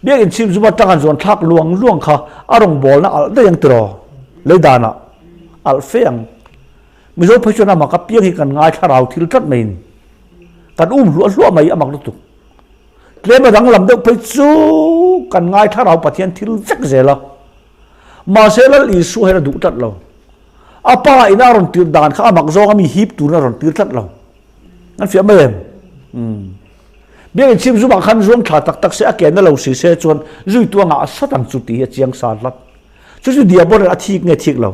Biakinn chhip zum atang an zuan thlak luang luang kha a rawngbawlna alh daih ang tiraw? Lei danah alh fe ang. Mizo phei chuan amah ka piang hi kan ngai thlarau thil tlat mai ni. Kan um hluah hluah mai amak lutuk. Tlem a danglam deuh phei chu kan ngai thlarau Pathian thil vek zel a. Mahse Lal Isua hian a duh tlat lo. A pa ina a rawn tir dan kha a mak zawng a mi hip turin a rawn tir tlat lo. An fiah mai em? Umm. Biakinn chhip zumah khan zuang thla tak tak se a ke na lo si se chuan zuitu a ngah sat ang chu tih hi a chiang sa tlat. Chu chu diabol a thik nge thik lo?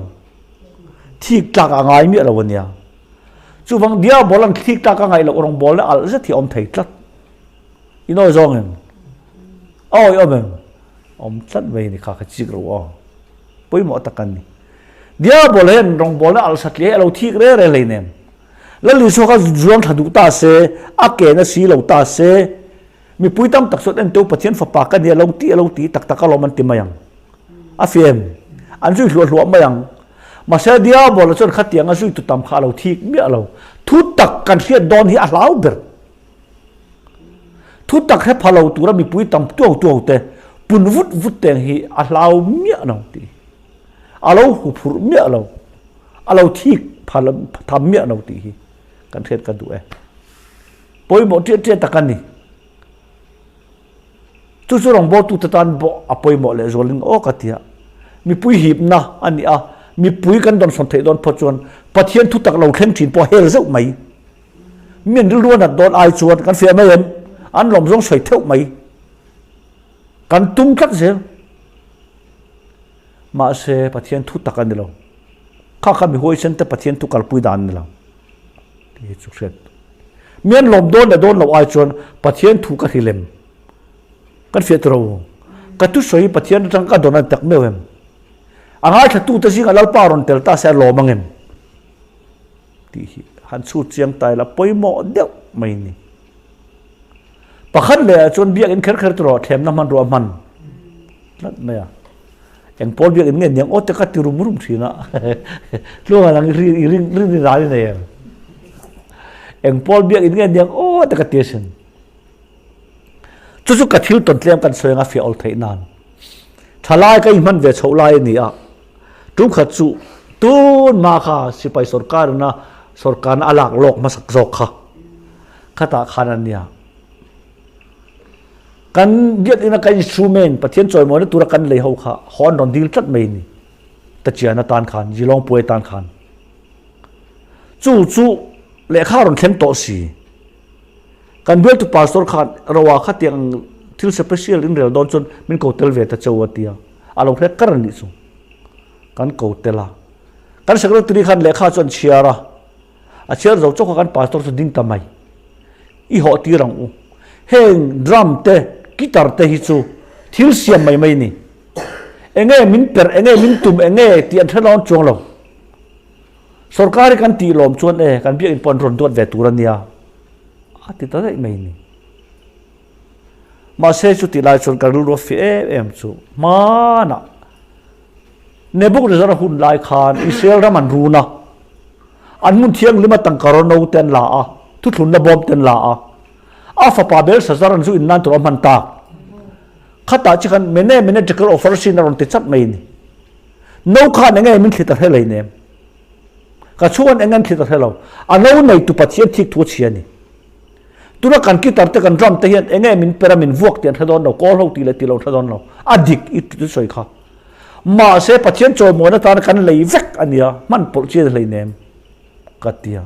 Thik tlak a ngai miah lo a nia. Chuvang diabol an thik tlak a ngaih loh rawngbawl na alh zet hi a awm thei tlat. I nawi zawng em? A awi awm em? Awm tlat mai ni kha ka chik ro aw. Pawimawh tak an ni. Diabol hian rawngbawlna alh satliah hi a lo thik re re hlei nen. Lal Isua kha zuang thla duh ta se, a ke na si lo ta se, mipui tam tak chuan enteu Pathian fapa ka nia lo ti a lo ti tak tak alawm an ti mai ang. A fem. An zui hluah hluah mai ang. Mahse Diabol chuan khatiang a zui tu tam kha a lo thik miah lo. Thu tak kan hriat dawn hi a hlau ber. Thu tak hre pha lo tura mipui tam tuau tuau te pun vut vut teng hi a hlau miah lo tih a lo hu phurh miah lo, a lo thik pha tham miah lo tih hi kan hriat ka duh e. Pawimawh ṭiah ṭiah tak a ni. Chu chu rawngbawltute tan pawh a pawimawh lehzualin aw ka ti a. Mipui hipna a ni a, mipui kan dawnsawn theih dawn phawt chuan Pathian thutak lo thleng ṭhin pawh hel zeuh mai. Mi an rilru a nat dawn ai chuan kan fiah mai em? An lawm zawng sawi theuh mai. Kan tum tlat zel. Mahse, Pathian thu tak a ni lo. Kha kha mi huaisen te Pathian thu kalpui dan a ni lo. Tih hi chu hriat. Mi an lawm dawn leh dawn loh ai chuan Pathian thu ka hrilem. Kan fiah tur a. Ka thusawi Pathian atang ka dawn a ni tak meuh em? A ngaithlatute zingah Lalpa rawn tel ta se a lawm ang em? Tih hi han chhut chiang ta ila pawimawh deuh mai ni. Pakhat leh ah chuan biakinn kher kher tawh thlemna hmanrua hman tlat mai a. Eng pawl biakinn nge niang aw te ka ti rum rum thin a. Tluanga lang i ring ring rin ral i nei em? Eng pawl biakinn nge niang aw te ka ti asin. Chu chu ka thil tawn tlem kan sawi anga fiah awl theih nan. Thalai ka inhman ve chhoh lai a ni a. Tum khat chu tun hma kha sipai sorkar ina sorkarna a lak lawk hmasak zawk kha khatah khan a nia. Kan biakina kan instrument Pathian chawimawina tura kan lei ho kha haw an rawn dil tlat mai a ni. Tachian atan khan, Zilawng puai atan khan. Chu chu lehkha a rawn thleng tawh si. Kan bialtu pastor khan Roa khatiang thil special inrel dawn chuan min ko tel ve ta cheu a tia. A lo hlek kar a nih chu. Kan ko tel a. Kan secretary khan lehkha chu an chhiar a. A chhiar zo chawk a kan pastor chu ding ta mai. I hawh tir ang u. Heng drum te, guitar te hi chu thil siam mai mai a ni. Enge min perh, enge min tum, enge tih an hre dawn chuang lo. Sorkar hi kan tih lawm chuan e, kan biakinn pawh an rawn duat ve tur a nia. A ti ta daih mai a ni. Mahse chutih lai chuan ka rilru a fih em em chu hmanah Nebuchadnezzar hun lai khan Israel ram an run a, an hmun thianghlim a tangka no te an la a, thuthlunna bawm te an la a, a fapa Belshazzar an zu in nan tur a hman tak. Khatah chi khan mene mene tekel upharsin a rawn ti chat mai a ni. No khan enge min thlit a hre hleinem. Ka chhungan eng an thlit a hre lo. A no neitu Pathian thik thu a chhia a ni. Tuna kan guitar te kan drum te hian enge min per a min vuak tih an hre dawn lo, kawl ho tih leh tih lo an hre dawn lo. A dik i ti sawi kha. Mahse Pathian chawimawi atana kan lei vek a nia, hman pawlh chi a ni hleinem ka ti a.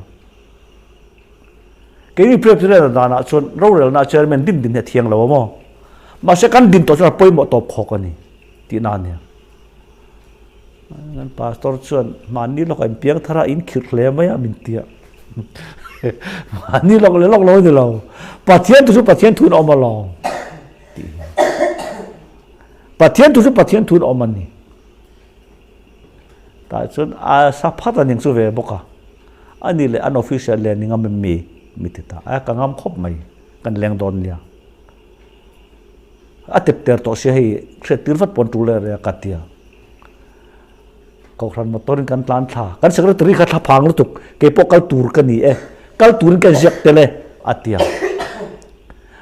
Keini Presbyterian danah chuan rorelna chairman din din hi a thiang lo a maw? Mahse kan din tawh chuan a pawimawh tawp khawk a ni tihna a nia. Kan pastor chuan mahni lawkah in piang thar a, in khirh hle mai a min ti a. Mahni lawk leh lawk lo a ni lo. Pathian thu chu Pathian thu in awm alawm tih hi. Pathian thu chu Pathian thu in awm a ni. Tah chuan a sa phat a ning chu ve bawk a. Ani leh an official leh ni ngam em mi mi ti ta. A ka ngam khawp mai kan leng dawn nia. A tep ter tawh sia hei hriat tir vat pawn tul leh reng a ka tia. Kohhran motor in kan tlan thla. Kan secretary kha thla phang lutuk kei pawh kal tur ka ni e. Kal turin ka ziak tel e a tia.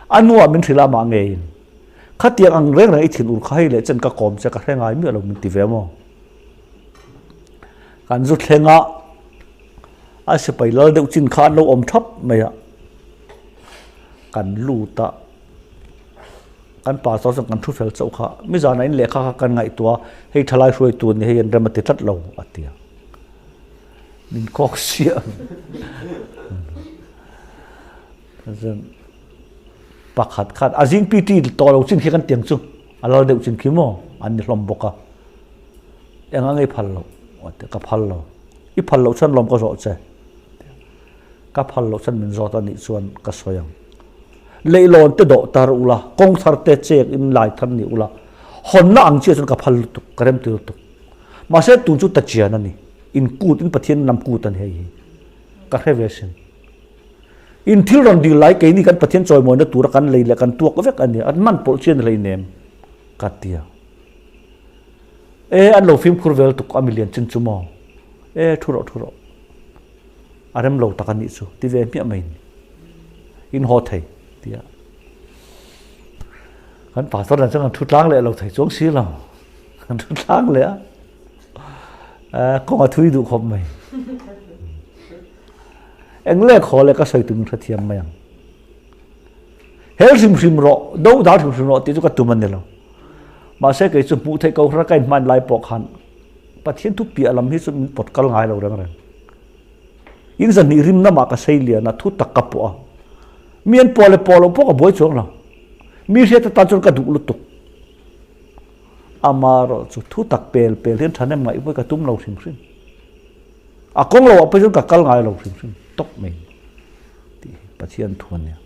A hnuah min hrilh a mah ngeiin khatiang ang reng reng i thin ur kha hei leh chen ka kawm che ka hre ngai miah lo min ti ve maw. Kan zu thleng a a sipai lal deuh chin kha an lo awm thap mai a. Kan lut a. Kan pastor chuan kan thu fel chauh kha, mi zanah in lehkha kha kan ngaihtuah a, hei thalai hruaitu a ni, hei an rem a ti tlat lo a ti a. Min kawk siah. Chuan pakhat khan a zing PT tawh lo chin khi kan tiang chu a lal deuh chin khi maw an ni hlawm bawk a. Eng a ngei phal lo a ti a, ka phal lo. I phal loh chuan lawm ka zawh che. Ka phal loh chuan min zawt a nih chuan ka sawi ang. Leihlawn te dawh tar ula, kawng thar te chek in lai thar ni ula, hawnna ang chiah chuan ka phal lutuk, ka remti lutuk. Mahse tun chu ta chian a ni, in kut in Pathian lam kut a ni hei hi. Ka hre ve sin. In thil rawn dil lai keini kan Pathian chawimawina tura kan lei leh kan tuak vek a ni, an hman pawlh chian hleinem ka tia. E an lo fimkhur vel tuk a milian chin chu maw? E thu rawh thu rawh. A rem lo tak a nih chu ti ve hmiah mai ni. In haw thei tia. Kan pastor dan chuan kan thu tlang leh lo thei chuang si lo. Kan thu tlang leh a. Kawng a thui duh khawp mai. Eng leh khaw leh ka sawi tum hre thiam mai ang. Hel hrim hrim rawh, do dal hrim hrim rawh tih chu ka tum a ni lo. Mahse kei chu hmuh theih ko hra ka inhman lai pawh khan Pathian thu piah lam hi chu min pawt kal ngai lo reng reng. In zahnih rim namah ka sei lian a, thu tak ka pawh a. Mi an pawh leh pawh loh pawh ka buai chuang lo. Mi hriat atan chuan ka duh lutuk. Amaherawh chu thu tak pel pel hian thahnem ngaih vawi ka tum lo hrim hrim. A kawng loah pawh chuan ka kal ngai lo hrim hrim tawp mai tih hi Pathian thu a nia.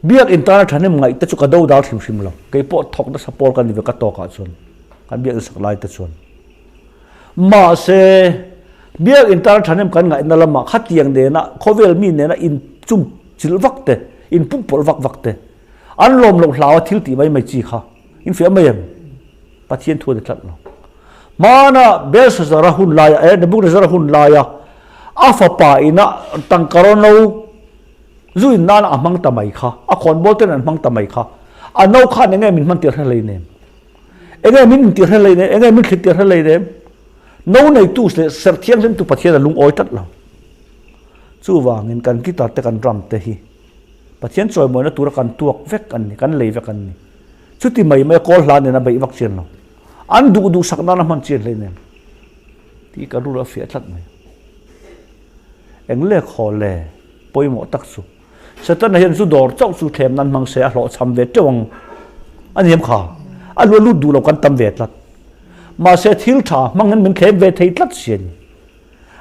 Biakinn tana thahnem ngaih te chu ka do dal hrim hrim lo. Kei pawh thawk nasa pawl ka ni ve ka tawkah chuan kan biakinn sak lai te chuan. Mahse, Biakinn tana thahnem kan ngaihna lamah khatiang nena khawvel mi nena in chum chilh vak te, in pumpawlh vak vak te, an lawm loh hlau a thil tih mai mai chi kha in fiah mai em? Pathian thu a ni tlat lo. Hmana Belshazzar-a hun laia, eh, Nebuchadnezzar-a hun laia a fapa ina tangka rawno zu in nana a hmang ta mai kha, a khawnbawl ten an hmang ta mai kha, a no khan enge min hman tir hre hlei nem? Enge min intir hre hlei nem? Enge min thlit tir hre hlei nem? No neitu leh serh thianghlimtu Pathian a lungawi tlat lo. Chuvangin kan guitar te kan drum te hi Pathian chawimawina tura kan tuak vek an ni, kan lei vek an ni. Chuti mai mai a kawl hla nen a beih vak chian lo. An duh duh sak nan a hman chian hleinem tih ka rul a fiah tlat mai. Eng lek haw le pawimawh tak chu Setana hian zu dawr chauh chu thlem nan hmang se a hlawhchham ve teuh ang a ni em kha? A lu a lut duh lo kan tam ve tlat. Mahse thil tha hmangin min thlem ve thei tlat si a ni.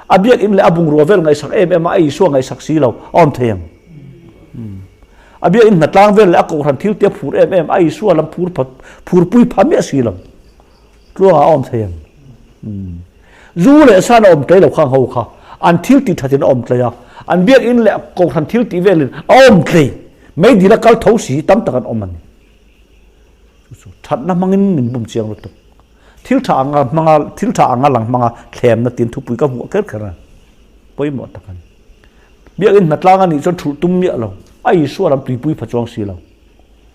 A biakinn leh a bungrua vel ngaihsak em em a, a Isua ngaihsak si lo a awm thei ang. A biakinn hnatlang vel leh a kohhran thil te a phur em em a, Isua lam phur pha phurpui pha miah si lo tluangah a awm thei ang. Zu leh san a awm tlei lo khang ho kha an thil tih thatin a awm tlei a, an biakinn leh kohhran thil tih velin a awm tlei. Meidil a kal tho si tam tak an awm a ni. Chu chu thatna hmangin min bum chiang lutuk. Thil tha anga hmanga thil tha anga lang hmanga thlemna tin thupui ka hmuh kher kher a pawimawh tak a ni. Biakinn hnatlang a nih chuan thulh tum miah lo, a Isua lam tuipui pha chuang si lo.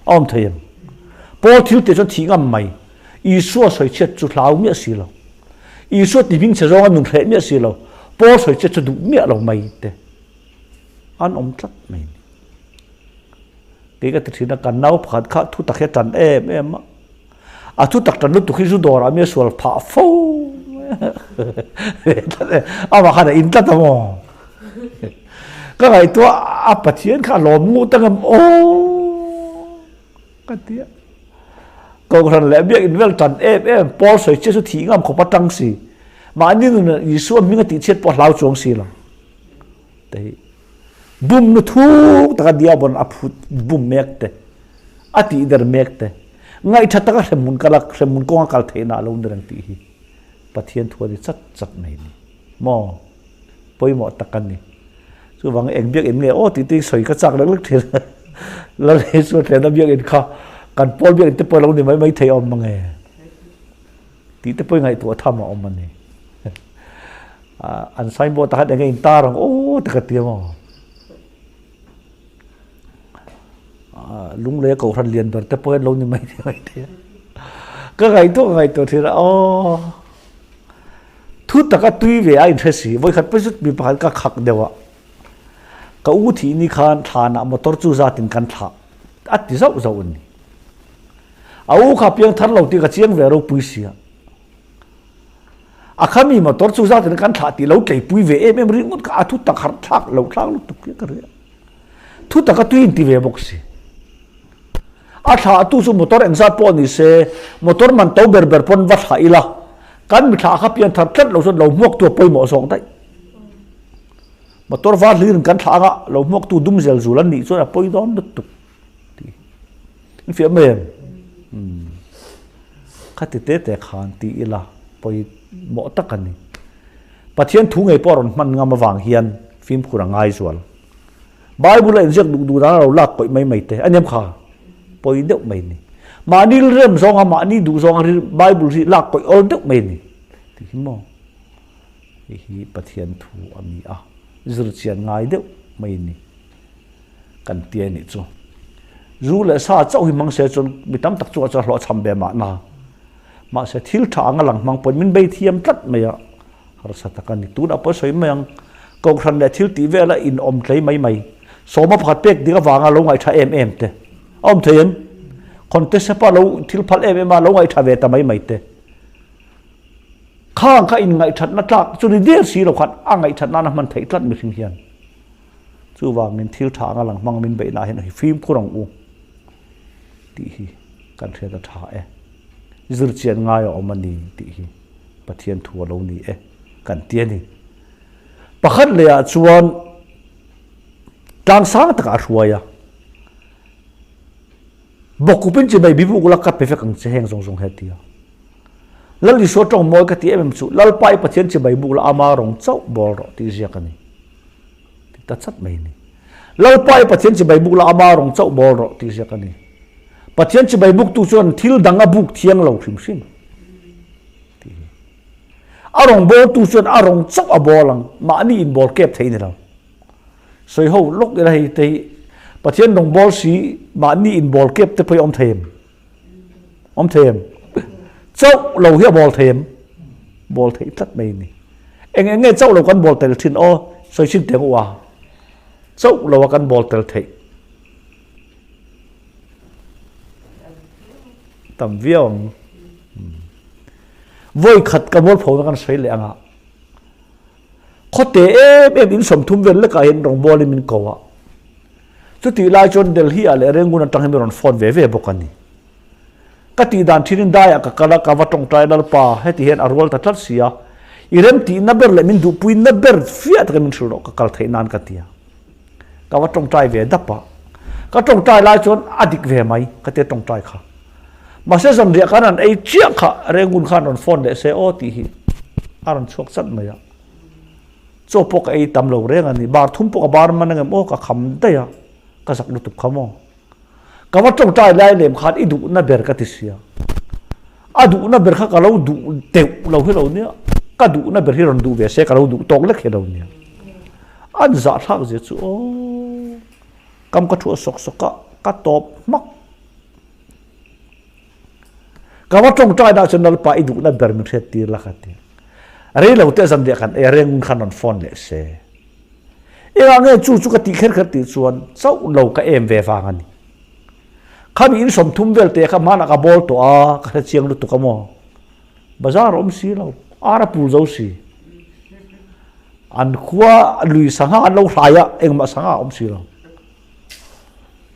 A awm thei em? Paul thil tih chuan thih ngam mai, Isua sawichhiat chu hlau miah si lo. Isua ti hming chhe zawnga nun hreh miah si lo, Paul sawichhiat chu duh miah lo mai te an awm tlat mai a ni. Kei ka ti thin a, kan nau pakhat kha thu tak hi a tan em em a. A thu tak tan lutuk hi zu dawrah mi a sual phah fo. Amah khan a in tlat a maw? Ka ngaihtuah a Pathian kha a lawm ngut angem aw ka ti a. Kohhran leh biakinn vel tan em em Paul sawi chiah chu thih ngam khawp a tang si. Mahni nun Isua hming a tihchhiat pawh a hlau chuang si lo. Te hi bum nu thuk taka diabon a phut bum mek te a tih der mek te ngaihtha taka hremhmun kal a hremhmun kawnga kal theihna a lo ni reng tih hi Pathian thu a ni chat chat mai ni maw pawimawh tak a ni chuvang eng biak in nge aw tih te sawi ka chak lek lek thin lal Isua tlena biak in kha kan pawl biak in te pawh lo ni mai mai thei awm mange tih te pawh ngaihtuah tham a awm a ni. An signboard ah khan enge in tar ang aw te ka ti a maw. Lunglei a kohhran lian ber te pawh hian lo ni mai thei mai thei a. Ka ngaihtuah ka ngaihtuah thin a aw thu taka tui ve a inhre si vawikhat pawh chu mi pakhat ka khak deuh a. Ka u thih ni khan thlanah motor chu zatin kan thlah a ti zauh zauh a ni. A u kha piang thar lo tih ka chiang ve ropui sia. A khami motor chu zatin kan thlah tih lo tleipui ve em em ringawt kha a thu tak harh thlak lo thlak lutuk hi ka ria. Thu taka tui in ti ve bawk si. A thlah tu chu motor engzat pawh ni se motor man to ber ber pawn va thlah ila kan mi thlah kha pian thar tlat lo chuan lo hmuak tu a pawimawh zawk daih. Motor var hlir in kan thlah anga lo hmuak tu dum zel zul an nih chuan a pawi dawn lutuk. Tih in fiah mai em? Umm khati te te khan ti ila pawimawh tak a ni. Pathian thu ngei pawh a rawn hman ngam avang hian fimkhur a ngai zual. Bible a inziak duh duh dan a lo lak kawih mai mai te a niam kha pawi deuh mai a ni. Mahni rem zawnga mahni duh zawnga Bible hi lak kawih awl deuh mai a ni tih hi maw? Hei hi Pathian thu a ni a, zirchian ngai deuh mai a ni. Kan ti a nih chu. Zu leh sa chauh hi hmang se chuan mi tam tak chungah chuan hlawhchham ve mahna. Mahse thil tha anga lang hmang pawhin min bei thiam tlat mai a, harsa tak a ni. Tunah pawh sawi mai ang, Kohhran leh thil tih vela in awm tlei mai mai, sawma pakhat pek dik avanga lo ngaihṭha em em te a awm thei em? Khawntesepa lo thil phal em em a lo ngaihṭha ve ta mai mai te. Khang kha inngaihṭhatna tlak chu ni der si lo khan a ngaihṭhat nana hman theih tlat mihring hian. Chuvangin thil tha anga lang hmang min beihna hian hi fimkhur ang u tih hi kan hriat a tha e. Zirchian ngai a awm a ni tih hi Pathian thu a lo ni e kan ti a ni. Pakhat lehah chuan tlang sang takah a hruai a, Bawkkupin chi mai bibuk la ka pe vek ang che heng zawng zawng he ti a. Lal Isua tawng mawi ka ti em em chu, Lalpa i Pathian chibai buk la ama rawng chauh bawl rawh tih ziak a ni. Ti ta chat mai a ni. Lalpa i Pathian chibai buk la ama rawng chauh bawl rawh tih ziak a ni. Pathian chibai buktu chuan thil dang a buk thiang lo hrim hrim. Tih hi. A rawng bawltu chuan a rawng chauh a bawl ang, mahni inbawl kep thei ni lo. Sawi ho lawk ila hei te hi Pathian rawng bawl si mahni inbawl kep te pawh hi awm thei em? Awm thei em? Chauh lo hi a bawl thei em? Bawl theih tlat mai a ni. Eng eng nge chauh lo kan bawl tel thin aw? Sawi chhin teh ang u a. Chauh lo a kan bawl tel theih. Tam viau ang. Vawi khat ka bawl pho na kan sawi leh ang a. Khawte em em in 30 vel lekah hian rawngbawlin min ko a. Chutih lai chuan Delhi ah leh Rangoon atang hian min rawn phone ve ve bawk a ni. Ka tih dan thinin daiah ka kal a, ka va tawngtai Lalpa, heti hian a rual ta tlat si a, i remtihna ber leh min duhpuina ber fiah takin min hrilh rawh ka kal theih nan ka ti a. Ka va tawngtai ve dap a. Ka tawngtai lai chuan a dik ve mai ka tia tawngtai kha. Mahse zanriah khan an ei chiah kha Rangoon khan rawn phone leh se aw tih hi a rawn chhuak chat mai a. Chaw pawh ka ei tam lo reng a ni. Bar thum pawh ka bar man angem aw ka kham daih a, ka zak lutuk kha maw. Ka va tawngtai lai lem khan i duhna ber ka ti sia. A duhna ber kha ka lo duh deuh lo hi lo nia. Ka duhna ber hi rawn duh ve se ka lo duh tawk lek hi lo nia. An zahthlak zia chu aw. Kam ka thuah sawk sawk a, ka tawp hmak. Ka va tawngtai dah chuan Lalpa i duhna ber min hriat tir la ka ti. Rei lo te zan leh kan ei reng khan rawn phone leh se. Engah nge chu chu ka tih kher kher tih chuan chauh lo ka em ve vang a ni. Khami in 30 vel te kha hmanah ka bawl tawh a, ka hre chiang lutuk a maw. Bazar a awm si lo, ar a pul zo si. An khua lui sangha an lo hrai a, engmah sangha a awm si lo.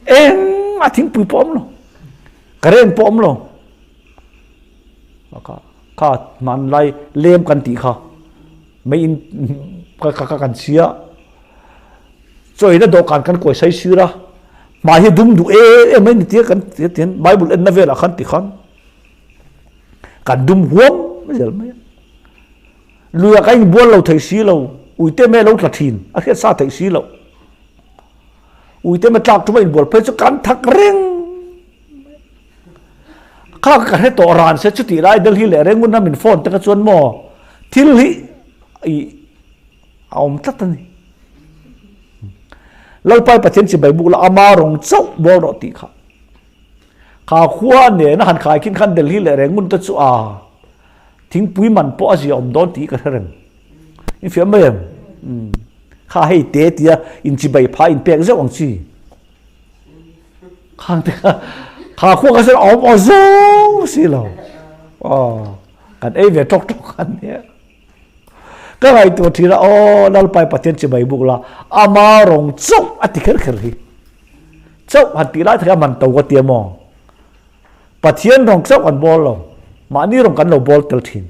Eng a thingpui pawh awm lo. Current pawh awm lo. Kha kha hmanlai lem kan tih kha mei in ka ka kan chhia chawi na dawhkan kan kawi sai sir a hmai hi dum duh em em mai ni tia kan tia tian bible en na velah khan ti khan kan dum huam zel mai a luia ka inbual lo thei si lo uite me lo tla thin a hriat sa theih si loh. Uite me tlak ṭuma inbual phei chu kan thak reng. Kha ka hre tawh ran se chutih lai Delhi leh Rangoon a min phone te kha chuan maw thil hi i a awm tlat a ni. Lalpai Pathian chibai buk la ama rawng chauh bawl rawh tih kha. Kha khua nena han khai khin khan Delhi leh Rangoon te chu a thingpui man pawh a zia awm dawn tih ka hre reng. In fiam mai em? Kha hei te tia in chibai pha in pek zeuh ang chi. Khang te kha kha khua ka sen awm aw zawng si lo. Aw kan ei ve ṭawk ṭawk an nia. Ka ngaihtuah ṭhin a aw Lalpai Pathian chibai buk la ama rawng chauh a ti kher kher hi. Chauh han tih lai thei a man to ka tia maw. Pathian rawng chauh kan bawl lo, mahni rawng kan lo bawl tel thin.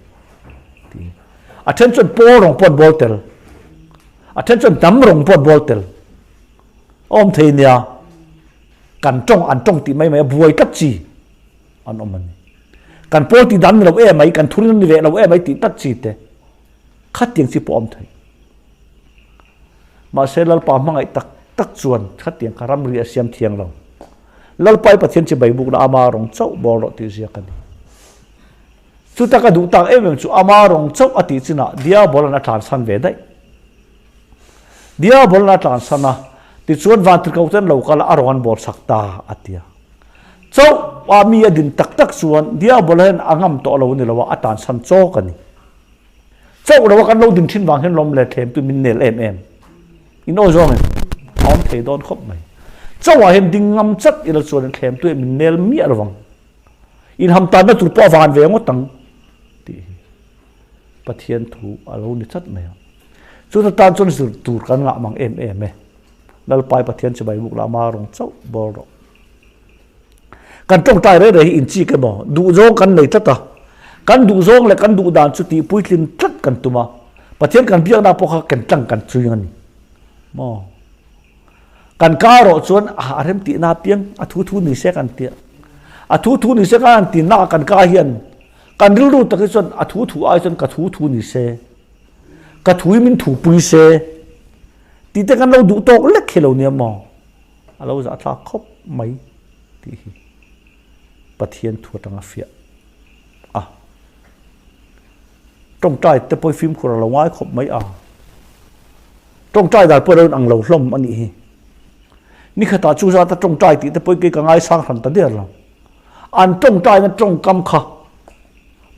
Ti. A then chuan pawl rawng pawh an bawl tel. A then chuan hnam rawng pawh an bawl tel. Awm thei nia. Kan tawng an tawng tih mai mai a buai tlat chi an awm a ni. Kan pawl tih dan ni lo em mai, kan thurin ni ve lo em mai tih tlat chi te. Khatiang chi pawh awm thei. Mahse Lalpa hmangaih tak tak chuan khatiang kha ramri a siam thiang lo. Lalpa i Pathian chibai bukna ama rawng chauh bawl rawh tih ziak a ni. Chuta ka duh tak em em chu ama rawng chauh a tih chinah Diabolan a tlansan ve daih. Diabolan a tlansan a, tichuan vantirhkoh ten lo kal a, a rawng an bawl sak ta a ti a. Chauh a mi a din tak tak chuan Diabola hian a ngam tawh lo ni lo a, a tlansan chawk a ni. Chauh lo a kan lo din thin vang hian lawm leh thlem tu min nel em em. In awi zawng in a awm thei dawn khawp mai. Chauh ah hian ding ngam chat ila chuan in thlem tu hi min nel miah lo vang. In ham tanna tur pawh a van ve ngawt ang tih hi Pathian thu a lo ni chat mai ang. Chuta tan chuan zir tur kan ngah mang em em e. Lalpai Pathian chibai buk la ama rawng chauh bawl rawh. Kan tawngtai rei rei hi inchik emaw duhzawng kan nei tlat a, kan duhzawng leh kan duh dan chu tih puitlin tlat kan tum a, Pathian kan biakna pawh kha ken tlang kan chuing a ni maw? Kan ka erawh chuan a rem tihna apiang a thu thu ni se kan tia, a thu thu ni se kan han tinna ah kan ka hian. Kan rilru tak hi chuan a thu thu ai chuan ka thu thu ni se, ka thu hi min thu pui se tih te kan lo duh tawk lek hi lo nia maw? A lo zahthlak khawp mai tih hi Pathian thu atanga fiah a. Tawngtai te pawh hi fimkhur a lo ngai khawp mai a. Tawngtai dan pawh a lo inang lo hlawm a nih hi. Nikhatah chu zata tawngtai tih te pawh hi kei ka ngaisang hran ta der lo. An tawngtaina tawngkam kha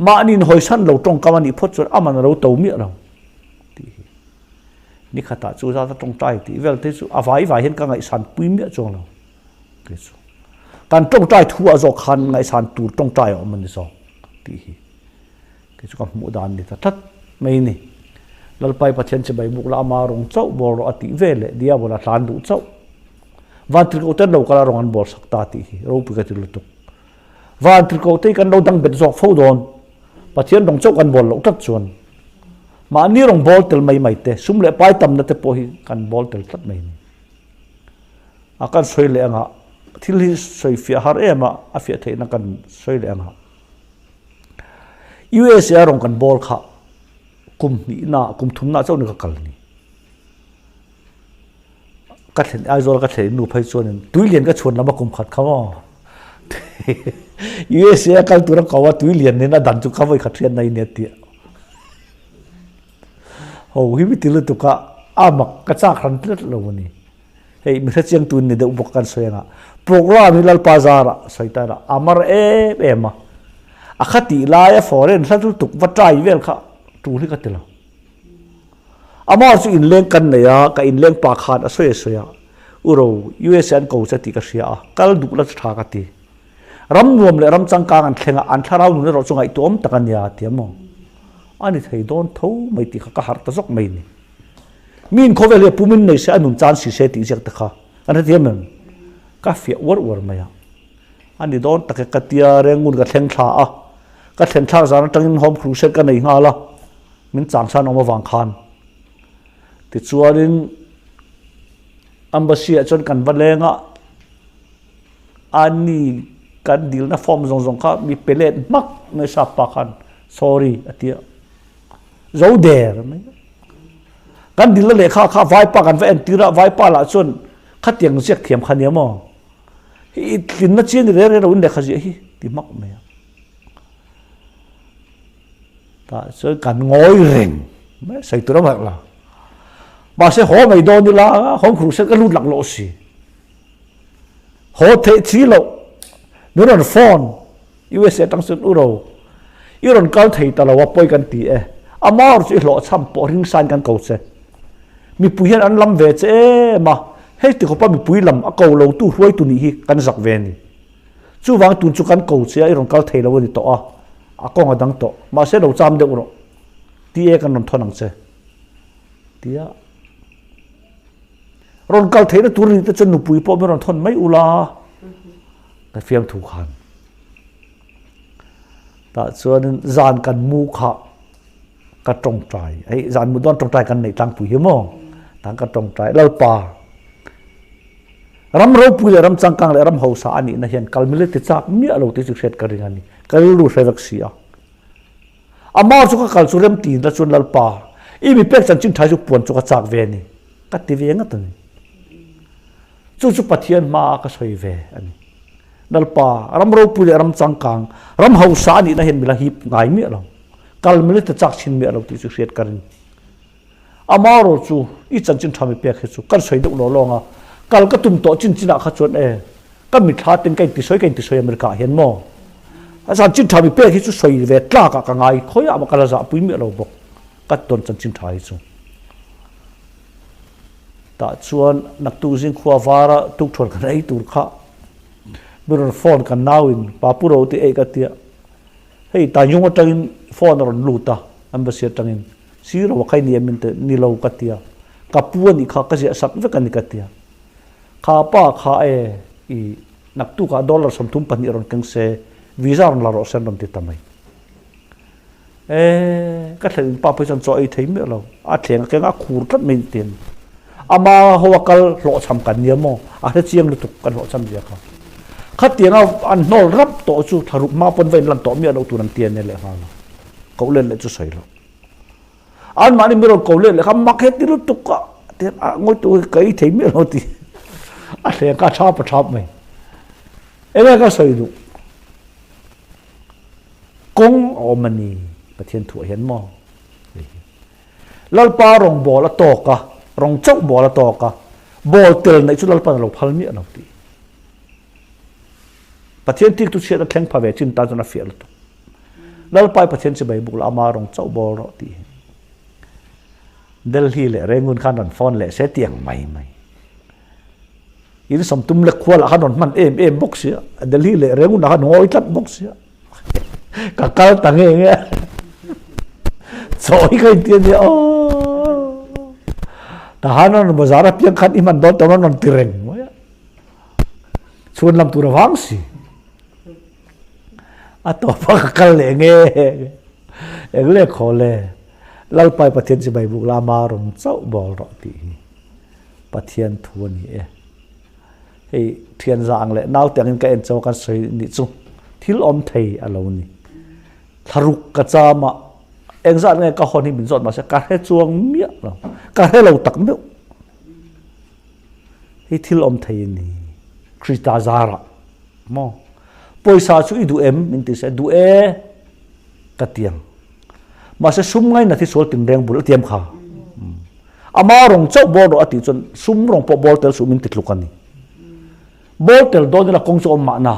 mahni inhawisan lo tawngkam a nih phawt chuan aman a lo to miah lo tih hi. Nikhatah chu zata tawngtai tih vel te chu a vai vai hian ka ngaihsan pui miah chuang lo kei chu. Kan tawngtai thu ah zawk khan ngaihsan tur tawngtai a awm a ni zawk tih hi kei chu ka hmuh dan ni ta tlat mai ni. Lalpai Pathian chibai buk la ama rawng chauh bawr rawh a tih ve leh Diabol a tlan duh chauh. Van tirhkoh ten lo kal a rawng an bawr sak ta tih hi ropui ka ti lutuk. Van tirhkoh te hi kan lo dang bet zawk fo dawn. Pathian rawng chauh kan bawl loh tlat chuan mahni rawng bawl tel mai mai te, sum leh pai tamna te pawh hi kan bawl tel tlat mai a ni. A kan sawi leh anga thil hi sawi fiah har em a, a fiah theihna kan sawi leh anga USA rawng kan bawl kha kum hnihna, kum thumna chauh ni ka kal ni. Ka thlen Aizawl ka thlen nu phei chuanin tuilian ka chhuan lam a kum khat kha maw USA a kal tur a ko a tuilian nen a dan chu ka vawi khat hriat na in e tia ho hi mi ti lutuk a a mak ka chak hran tlat lo a ni hei mi hrechiang tu ni deuh bawk kan sawi anga program hi Lalpa zara sawi ta ila a mar em em a a kha tih laia foreign hla lutuk va try vel kha tul hi ka ti lo. Amah chu inleng kan nei a, ka inleng pa khan a sawi a sawi a, U Ro, USA an ko che tih ka hria a, kal duh la chu tha ka ti. Ram nuam leh ram changkang an thleng a, an thlarau nun erawh chu ngaihtuahawm tak a nia, ti a maw? A ni thei dawn tho mai tih kha ka harh ta zawk mai ni. Miin khawvel hi a pumin nei se, a nun chan si se tih ziak te kha kan hrethiam em? Ka fiah uar uar mai a. A ni dawn tak e, ka tia Rengun ka thleng thla a, ka thlen thlak zan atangin Home Crusade ka nei nghal a. Min changsan awm avang khan. Tichuanin Embassy ah chuan kan va leng a, ani kan dilna form zawng zawng kha mi pe let hmak mai sap pa khan sorry a ti a, zo der mai. Kan dilna lehkha kha vaipa kan va entir a, vaipa lah chuan khatiang ziak thiam kha nia maw, i tlinna chi a ni reng reng lo in lehkha ziah hi ti hmak mai a. Tah chuan kan ngawi reng mai sawi tur a harh lo. Mahse haw mai dawn ila home crusade ka lut lak loh si. Haw theih chi loh min rawn phone USA atang chuan u ro i rawn kal thei ta lo a pawi kan ti e. Amah chu i hlawhchham pawh ringsain kan ko che. Mipui hian an lam ve che em a, hei ti khawpa mipui lam a ko lo tu hruaitu nih hi kan zak ve a ni. Chuvang tun chu kan ko che a, i rawn kal thei lo a ni tawh a, a kawng a dang tawh. Mahse lo cham deuh rawh, ti e kan rawn thawn ang che. Tia rawn kal theihna tur ni te chuan nupui pawh min rawn thawn mai ula, ka fiamthu khan. Tah chuanin zan kan mu kha ka tawngtai, hei zan mu dawn tawngtai kan neih tlangpui hi maw? Tah ka tawngtai, Lalpa, Ram ropui leh ram changkang leh ram hausa a nihna hian kal mile ti chak miah lo tih chu hriat ka ring a ni. Ka rilru hre vek si a. Amah chu ka kal chu rem ti na chuan Lalpa, i mi pek chanchin tha chu puan chu ka chak ve a ni. Ka ti ve ngat a ni. Chu chu Pathian hmaah ka sawi ve a ni. Lalpa, ram ropui leh ram changkang, ram hausa a nihna hian mi la hip ngai miah lo. Kal mile ti chak chhin miah lo tih chu hriat ka ring. Amaherawh chu i chanchin tha mi pek hi chu kan sawi deuh law lawng a, kal ka tum tawh chin chinah kha chuan e, ka mithla ten ka intisawi ka intisawi America ah hian maw? A chanchin tha mi pek hi chu sawi ve tlak ah ka ngai khawiah mah ka la zahpui miah lo bawk ka ti dawn chanchin tha hi chu. Tah chuan naktuk zing khua vara tukthuan kan ei tur kha mi rawn phone kan nauin Papu ro tih ei ka tia hei Tanjung atangin phone a rawn lut a embassy atangin Siro a khai ni em in te ni lo ka tia, ka pu a nih kha ka ziah sak vek a ni ka tia. Kha pa kha e i naktukah dollar 32 rawn keng se, visa rawn la rawh se an rawn ti ta mai. E ka thlen in pa pawh hi chuan chaw ei thei miah lo, a thleng a keng a, a khur tlat mai ni ti a ni. Ama ho a kal hlawhchham kan nia maw, a hre chiang lutuk kan hlawhchham zia kha. Khatianga an hnawl rap tawh chu thla ruk hma pawn va inlan tawh miah loh tur an ti a nia lehnghal a. Koh let leh chu sawi loh. Anmahni mi rawn ko let leh kha mak he ti lutuk a tihian a ngawi tu hi ka ei thei miah lo ti a thleng kha a thap a thap mai. Enge ka sawi duh? Kawng a awm a ni Pathian thuah hian maw? Lalpa rawngbâwl a tâwk a, rawng chauh bâwl a tâwk a, bâwl tel neih chu Lalpa'n a lo phal miah lo tih. Pathian tiktu chhiatna thleng pha ve chin tan chuan a fiah lutuk. Lalpa i Pathian chibai buk la, ama rawng chauh bâwl rawh tih hi. Delhi leh Rangoon khan rawn phone leh se tiang mai mai. In sawmtum lek khualah khan rawn hman em em bawk sia, Delhi leh Rangoon ah khan ngawi tlat bawk sia. Ka kal ta nge nge. Chaw hi ka inti a nia aw. Tahan rawn bazar a piang khan i hman dawn tawh rawn rawn ti reng mai a. Chhun lam tur a vang si. A tawp a ka kal leh nge. Eng le khaw le. Lalpai Pathian chibai buk la ama rawn chauh bawl rawh tih hi Pathian thu a ni e. Hei thian za ang leh naute angin ka en chau a kan sawi nih chu thil awm thei a lo ni. Thlaruk ka cham a, engzat nge ka hawn hi min zawt mahse ka hre chuang miah lo, ka hre lo tak meuh. Hei thil awm thei a ni, Krista zarah maw. Pawisa chu i duh em? Min ti se, duh e ka ti ang. Mahse sum ngaina thi sual tinreng bul a tiam kha. Ama rawng chauh bawr rawh a tih chuan sum rawng pawh bawr tel suh min ti tluk a ni. Bawr tel dawn ila kawng chu a awm mahna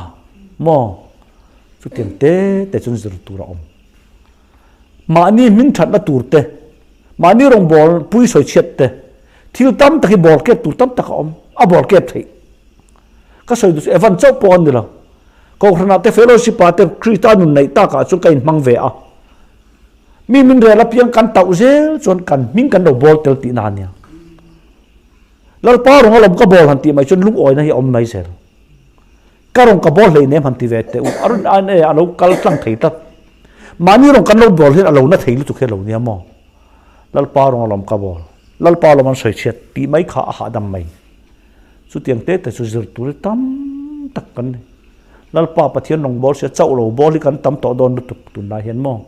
maw? Chutiang te te chuan zir tur a awm. Mahni hming thatna tur te, mahni rawng bawr pui sawi chhiat te, thil tam tak hi bawr kep tur tam tak a awm, a bawr kep theih. Ka sawi duh chu Evan chauh pawh a ni lo. Kohhranah te fellowship ah te Krista nun neih takah chuan ka inhmang ve a. Mi min rel apiang kan tauh zel chuan kan hming kan lo bawl tel tihna a nia. Lalpa rawng alawm ka bawl han tih mai chuan lungawina hi a awm mai zel. Ka rawng ka bawl hleinem han ti ve teh u. A rawn an e a lo kal tlang thei tlat. Mahni rawng kan lo bawl hian a lo na thei lutuk hi a lo nia maw. Lalpa rawng alawm ka bawl. Lalpa alawm an sawi chhiat tih mai kha a hahdam mai. Chutiang te te chu zir tur hi tam tak kan ni. Lalpa Pathian rawng bawl sia chauh lo bawl hi kan tam tawh dawn lutuk tunlai hian maw.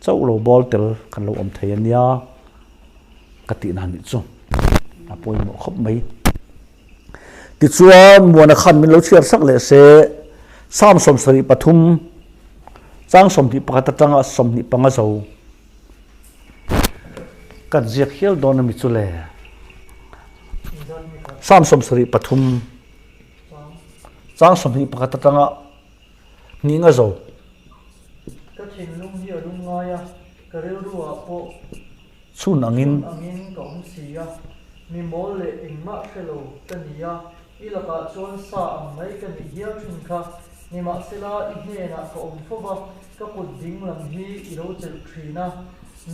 Chauh lo bawl tel kan lo awm thei a nia ka tih na nih chu a pawimawh khawp mai. Tichuan Muana khan min lo chhiar sak leh se Psalm 73 chang 21 atanga 25 zo kan ziak hial dawn a mi chu le. Psalm 73 Chang 21 atanga hnih nga zo. Ka thinlung hi a lung ngai a, ka rilru ah pawh chhun angin angin ka awm si a, mi mawl leh engmah hre lo ka ni a, i lakah chuan sa ang mai ka nih hial thin kha, nimahsela i hnenah ka awm fo va, ka kut ding lam hi i lo chelh thin a,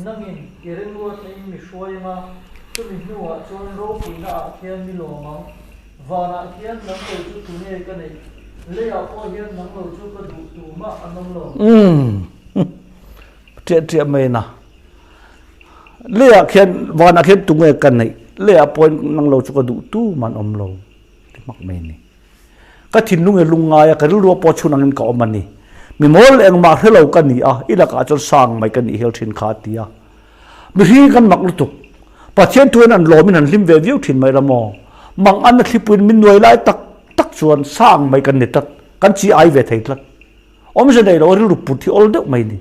nangin i remruatna in mi hruai anga, chumi hnuah chuan ropuina ah khian mi lawm ang. Vanah hian nang lo chu tunge ka neih? Leiah pawh hian nang lo chu ka duh tu mah an awm lo. Umm. Ṭiah ṭiah mai na. Leiah khian, vanah khian tunge ka neih? Leiah pawh hian nang lo chu ka duh tu mah an awm lo. Ti hmak mai a ni. Ka thinlung hi lungngai a, ka rilru pawh chhun angin ka awm a ni. Mi mawl engmah hre lo ka ni a, i lakah chuan sang mai ka nih hel ṭhin kha a ti a. Mihring kan mak lutuk. Pathian thuin an lawmin an hlim ve viau thin mai la maw? Mang an a thlipuiin min nuai lai tak tak chuan sang mai kan ni tlat, kan chi ai ve thei tlat. Awmze nei lo rilru put hi awl deuh mai ni.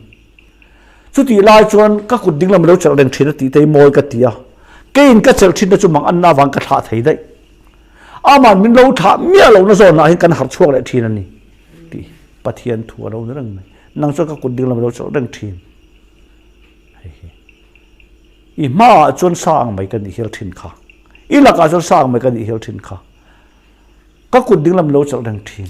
Chutih lai chuan ka kut dinglam lo chelh reng thin a tih te hi mawi ka ti a. Keiin ka chelh thin te chu mang anna avang ka thlah thei daih. Aman min lo thlah miah lohna zawnah hian kan harh chhuak leh thin a ni tih Pathian thu a lo ni reng mai. Nang chuan ka kut dinglam lo chelh reng thin. Hei hi. I hmaah chuan sa ang mai ka nih hial thin kha. I lakah chuan sa ang mai ka nih hial thin kha. Ka kut dinglam lo chelh reng thin.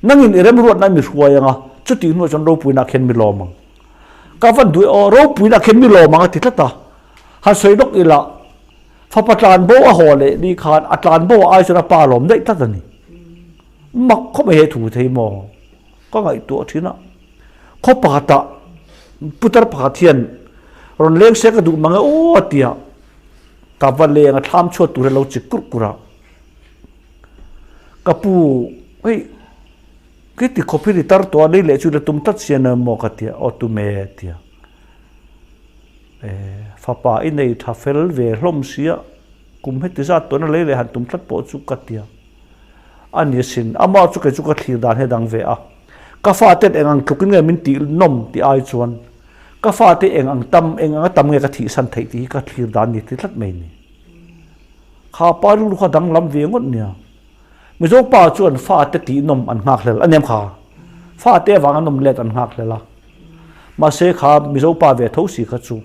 Nangin i remruatna mi hruai anga, chutih hnuah chuan ropuina khian mi lawm ang. Ka van duh e aw, ropuina khian mi lawm ang a ti tlat a. Han sawi lawk ila, fapa tlan bo a haw leh ni khan a tlan bo ah ai chuan a pa lawm daih tlat a ni. Mak khawp mai he thu thei maw? Ka ngaihtuah thin a. Khaw pakhatah putar pakhat hian rawn leng se ka duh mang e aw a ti a, ka va leng a thlam chhuat tur hi a lo chik kurh kurh a. Ka pu, hei khi ti khawp hi ri tar tawh a, lei leh chu la tum tlat si a ni maw ka tia, aw tum e tia. Fapa i nei tha fel ve hlawm sia, kum heti zat tawhna lei leh han tum tlat pawh chu ka tia. A ni asin, amah chu kei chu ka thlir dan hi a dang ve a. Ka faten eng ang tlukin nge min tih nawm tih ai chuan ka fate eng ang tam, eng anga tam nge ka thihsan theih tih hi ka thlir dan ni ti tlat mai ni. Kha pa rilru kha danglam ve ngawt nia. Mizo pa chuan fate tih nawm an nghak hlel a nem kha. Fate avanga nawm let an nghak hlel a. Mahse kha Mizo pa ve tho si kha chu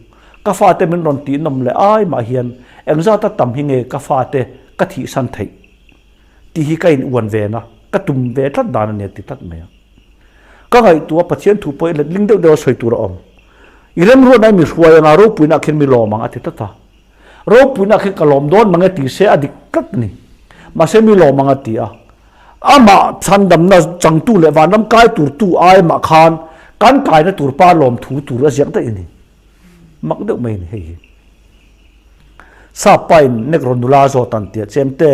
ka fate min rawn tih nawm leh ai mah hian engzata tam hi nge ka fate ka thihsan theih tih hi ka in uan ve na, ka tum ve tlat dan a nia ti tlat mai a. Ka ngaihtuah Pathian thu pawh i let ling deuh deuh a sawi tur a awm. I remruatna i mi hruai anga ropuina ah khian mi lawm ang a ti tlat a. Ropuina khi ka lawm dawn mange ti se a dik tlat a ni. Mahse mi lawm ang a ti a. Amah chhandamna changtu leh vanram kai tur tu ai mah khan kan kaina tur pa lawm thu tur a ziak daih a ni. Mak deuh mai a ni hei hi. Sap pa in nek rawn nula zawt an tia, Chemte,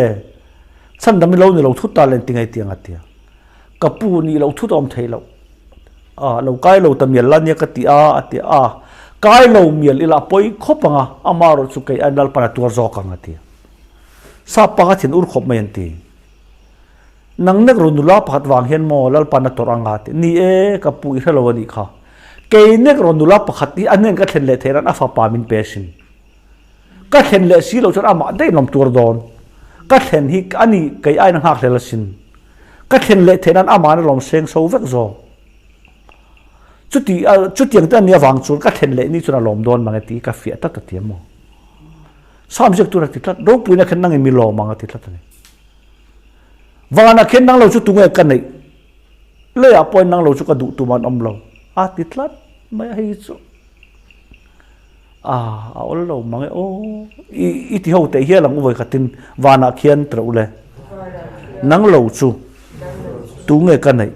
chhandam i lo ni lo thut ta len ti ngei tiang a tia. Ka pu nih loh thut a awm thei loh. A lo kai lo ta mial la nia ka ti a, a ti a. Kai lo mial ila pawi khawp ang a, ama erawh chu kei a Lalpan a tuar zawk ang a ti a. Sap panga thin ur khawp mai an ti. Nang nek ru nula pakhat vang hian maw Lalpan a tawrh ang a ti. Ni e, ka pu i hre lo a nih kha. Kei nek ru nula pakhat hi a hnen ka thlen leh theih nan a fapa min pe asin. Ka thlen leh si loh chuan amah daih lawm tuar dawn. Ka thlen hi a ni kei aiin a nghakhlel asin. Ka thlen leh theih nan amah in a lawm seng so vek zawk. Chuti chutiang te a nih avang chuan ka thlen leh ni chuan a lawm dawn mange tih hi ka fiah tlat a ti a maw. Sam ziak tur a ti tlat, ropuina khen nangin mi lawm ang a ti tlat a ni. Vanah khen nang lo chu tunge ka neih? Leiah pawhin nang lo chu ka duh tum an awm lo a ti tlat mai a hei chu. A a awl lo mang e aw. I i ti ho teh hial ang u vawi khatin vanah khian tawrh u le. Nang lo chu tu nge ka neih?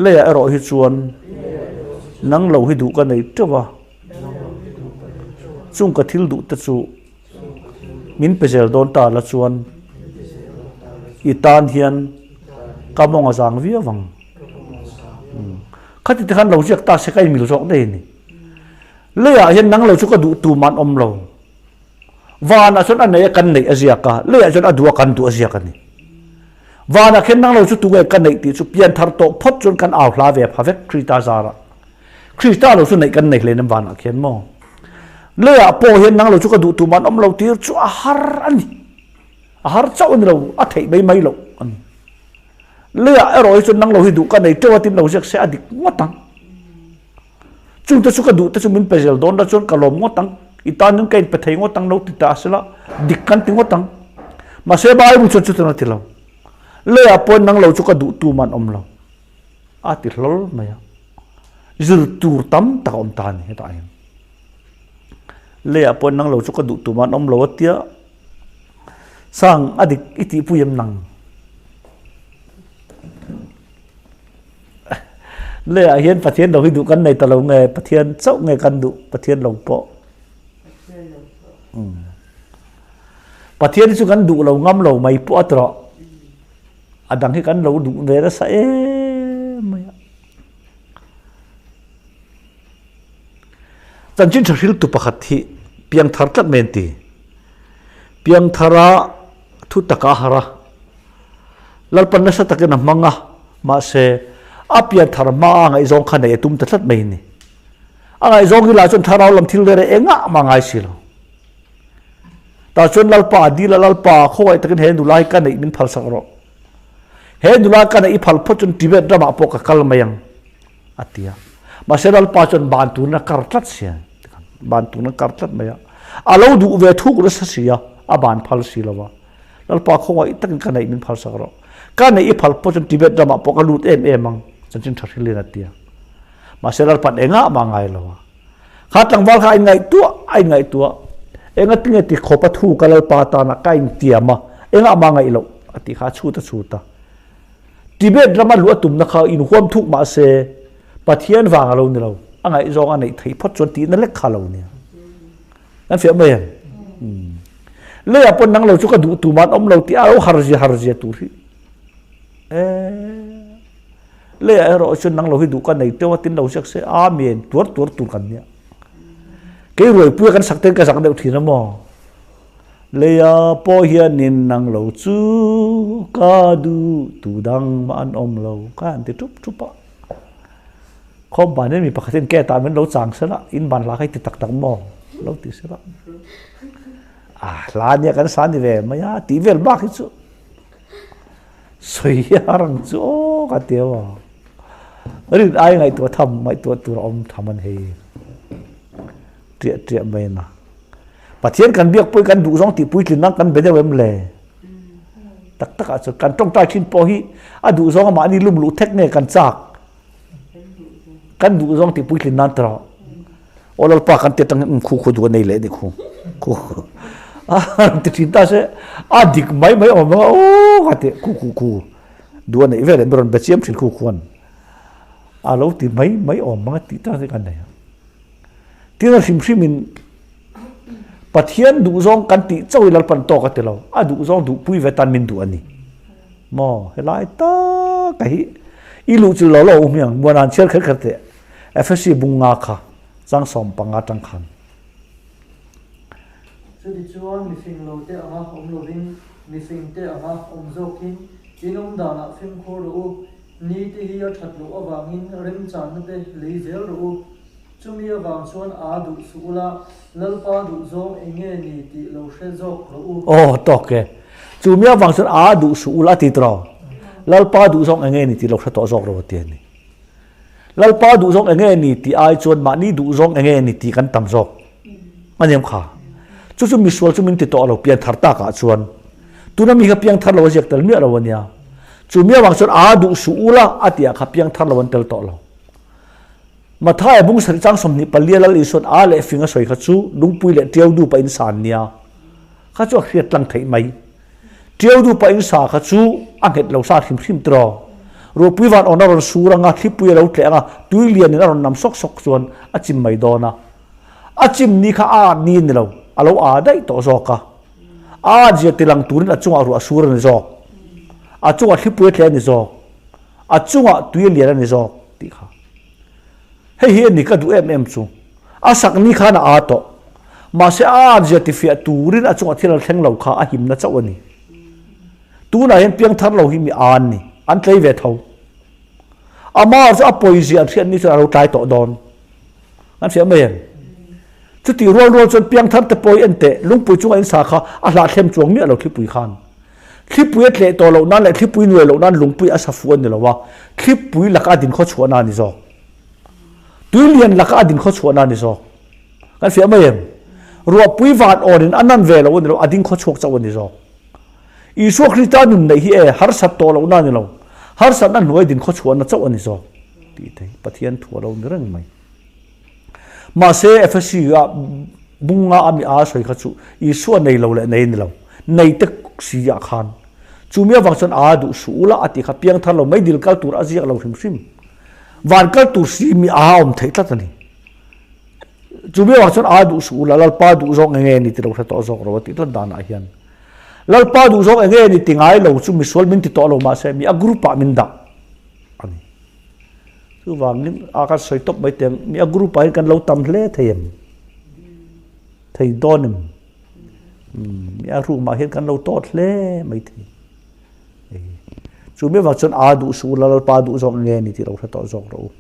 Leiah erawh hi chuan nang lo hi duh ka nei teuh a. Chung ka thil duh te chu min pe zel dawn ta la chuan i tan hian ka mawng a zang viau ang. Khati te khan lo ziak ta se ka inmil zawk daih a ni. Leiah hian nang lo chu ka duh tum an awm lo. Vanah chuan a nei a kan neih a ziak a, leiah chuan a duh a kan duh a ziak a ni. Vanah khian nang lo chu tunge ka neih tih chu pianthar tawh phawt chuan kan au hla ve pha vek Krista zarah. Krista lo chu neih kan nei hlein em vanah khian maw? Leiah pawh hian nang lo chu ka duh tum an awm lo tir chu a har a ni. A har chauh a ni lo, a theih mai mai loh a ni. Leiah erawh hi chuan nang lo hi duh ka nei teuh a tin lo ziak se a dik ngawt ang. Chungte chu ka duh te chu min pe zel dawn la chuan ka lawm ngawt ang, i tan in ka inpe thei ngawt ang lo ti ta sela dik kan ti ngawt ang. Mahse Bible chuan chutin a ti lo. Leiah pawhin nang lo chu ka duh tu man awm lo a ti hlawl mai a. Zir tur tam tak a awm ta a ni hetah hian. Leiah pawhin nang lo chu ka duh tu man awm lo a tia sang a dik i tihpui em nang? Leiah hian Pathian lo hi duh kan nei ta lo nge, Pathian chauh nge kan duh, Pathian lo pawh. Pathian hi chu kan duh lo ngam lo mai pawh a ti rawh. A dang hi kan lo duh ve nasa em mai a. Chanchin tha hriltu pakhat hi piangthar tlat mai an ti. Piangthara thu taka a har a. Lalpan nasa takin a hmang a, mahse, a pian thar hmaa a ngaihzawng kha neih a tum ta tlat mai a ni. A ngaihzawng hi lah chuan thlarau lam thil rere engah mah ngai si lo. Tah chuan Lalpa a dil a, Lalpa, khawngaih takin he nula hi ka neih min phalsak rawh. He nula ka neih i phal phawt chuan Tibet ramah pawh ka kal mai ang, a ti a. Mahse, Lalpa chuan ban turin a kar tlat si a, ban turin a kar tlat mai a. A lo duh ve thuk nasa si a, a ban phal si lo va. Lalpa khawngaih takin ka neih min phalsak rawh. Ka neih i phal pawh chuan Tibet ramah pawh ka lut em em ang, chanchin tha hrilhin a ti a. Mahse Lalpa'n engah mah a ngai lo a. Kha tlangval kha a inngaihtuah a inngaihtuah. Enga tinge ti khawpa thu ka Lalpa tana ka intiam a, engah mah a ngaih loh a tih kha a chhut a chhut a. Tibet rama luh a tumna kha inhuam thuk mahse Pathian vang a lo ni lo, a ngaihzawng a neih theih phawt chuan tihna lek kha a lo nia. Kan fiah mai em? Leiah pawh nang lo chu ka duh tu man awm lo tih a lo har zia har zia tur hi. Eh, leiah erawh chuan nang lo hi duh ka nei teuh a tin lo siak se, Amen, tuar tuar tur kan nia. Kei ruaipuia kan sak ten ka zak deuh thin a maw? Leia pawh hianin nang lo chu ka duh tu dang mah an awm lo ka han ti tup tup a. Khawm ban hian mi pakhat hian ke tah min lo chang sela, in ban hla kha i ti tak tak maw? Lo ti sela. Ah, hla nia kan sa ni ve mai a, tih vel bak hi chu sawi a rang chu aw ka ti a. Rin ai ngaihtuah tham, ngaihtuah tur a awm tham an hei. Triah triah mai na. Pathian kan biak pawh hi kan duh zawng tih puitlin nan kan be deuh em le? Tak tak ah chuan kan tawngtai thin pawh hi a duh zawng a mahni lum luh thek nge kan chak? Kan duh zawng tih puitlin nan tawh. Aw Lalpa kan ti atang hian khu khu duh a nei leh ni khu khu a ti thin ta se a dik mai mai awm ang a aw ka ti khu khu khu duh a neih vel em rawn be chiam thin khu khuan a lo ti mai mai awm ang a tih ta se kan nei a. Tin a hrim hrim in Pathian duhzawng kan tih chauh hi Lalpan tawk a ti lo, a duhzawng duhpui ve tan min duh a ni. Maw helai tak a hi i luh chu lo lo um hiang muan an chhiar kher kher teh Efesi bung nga kha chang 15 tang khan. Chutichuan mifing lo te anga awm lovin mifing te anga awm zawkin in awm danah fimkhur rawh u, ni te hi a that loh avangin remchanna te lei zel rawh u. Chumi avang chuan aa duh suh ula, Lalpa duh zawng eng nge ni tih lo hre zawk rawh u. Aw, tawk e. Chumi avang chuan aa duh suh ula a ti tawh. Lalpa duh zawng eng nge ni tih lo hre tawh zawk rawh a ti a ni. Lalpa duh zawng eng nge ni tih ai chuan mahni duh zawng eng nge ni tih kan tam zawk. A niam kha. Chu chu misual chu min ti tawh lo pian thar takah chuan. Tuna mi kha piang thar lo a ziak tel miah lo a nia. Chumi avang chuan aa duh suh ula a tih ah kha piang thar lo an tel tawh lo. Mathaia bung sarih chang 24 Lal Isuan a leh fing a sawi kha chu lungpui leh tiau dupa in sa an nia. Kha chu a hriat tlang theih mai. Tiau dupa in sa kha chu a nghet lo sa hrim hrim tiraw. Ruahpui van awn a rawn sur anga, thlipui a lo tleh anga, tui lian in a rawn nam sawk sawk chuan a chim mai dawn a. A chim ni kha a ni ni lo, a lo aa daih tawh zawk a. A zia tilang turin a chungah ruah sur a ni zawk. A chungah thlipui a tleh a ni zawk. A chungah tui a lian a ni zawk tih kha. Hei hi a ni ka duh em em chu. A sak ni khan a aa tawh. Mahse a at zia tifiah turin a chungah thil a thleng lo kha a himna chauh a ni. Tunah hian piangthar lo hi mi aa an ni. An tlei ve tho. Amah chu a pawizia an hriat ni chuan a lo tlai tawh dawn. An hria mai em? Chutih rual rual chuan piangthar te pawh hi en teh, lungpui chunga in sa kha a hlahthlem chuang miah lo thlipui khan. Thlipui a tleh tawh loh nan leh thlipui nuai loh nan lungpui a sa fuh a ni lo a, thlipui laka a din khaw chhuahna a ni zawk. Tui lian laka a din khaw chhuahna a ni zawk. Kan fiah mai em? Ruahpui van awnin a nan ve lo a ni lo, a ding khaw chhuak chauh a ni zawk. Isua Krista nun neih hi e harsat tawh lohna a ni lo, harsatna hnuai din khaw chhuahna chauh a ni zawk tih te hi Pathian thu a lo ni reng mai. Mahse, Efesi ah bunga a mi a sawi kha chu Isua nei lo leh nei a ni lo, nei te si ah khan chumi avang chuan a duh suh ula a tih kha piangthar lo mai dil kal tur a ziak lo hrim hrim. Van kal tur si mi a awm theih tlat a ni. Chumi avang chuan a duh suh ula Lalpa duh zawk enge ni ti lo hre tawh zawk ro a tih tlat danah hian Lalpa duh zawk enge ni ti ngai lo chu misual min ti tawh lo mahse mi a group ah min dah a ni. Chuvangin a kan sawi tawp mai teng mi a group ah hian kan lo tam hle thei em? Thei dawn em? Mi a room ah hian kan lo tawt hle mai thei. Chu mi avang chuan a duh suh Lalpa duh zawk nge ni tih lo hre tawh zawk rawh u.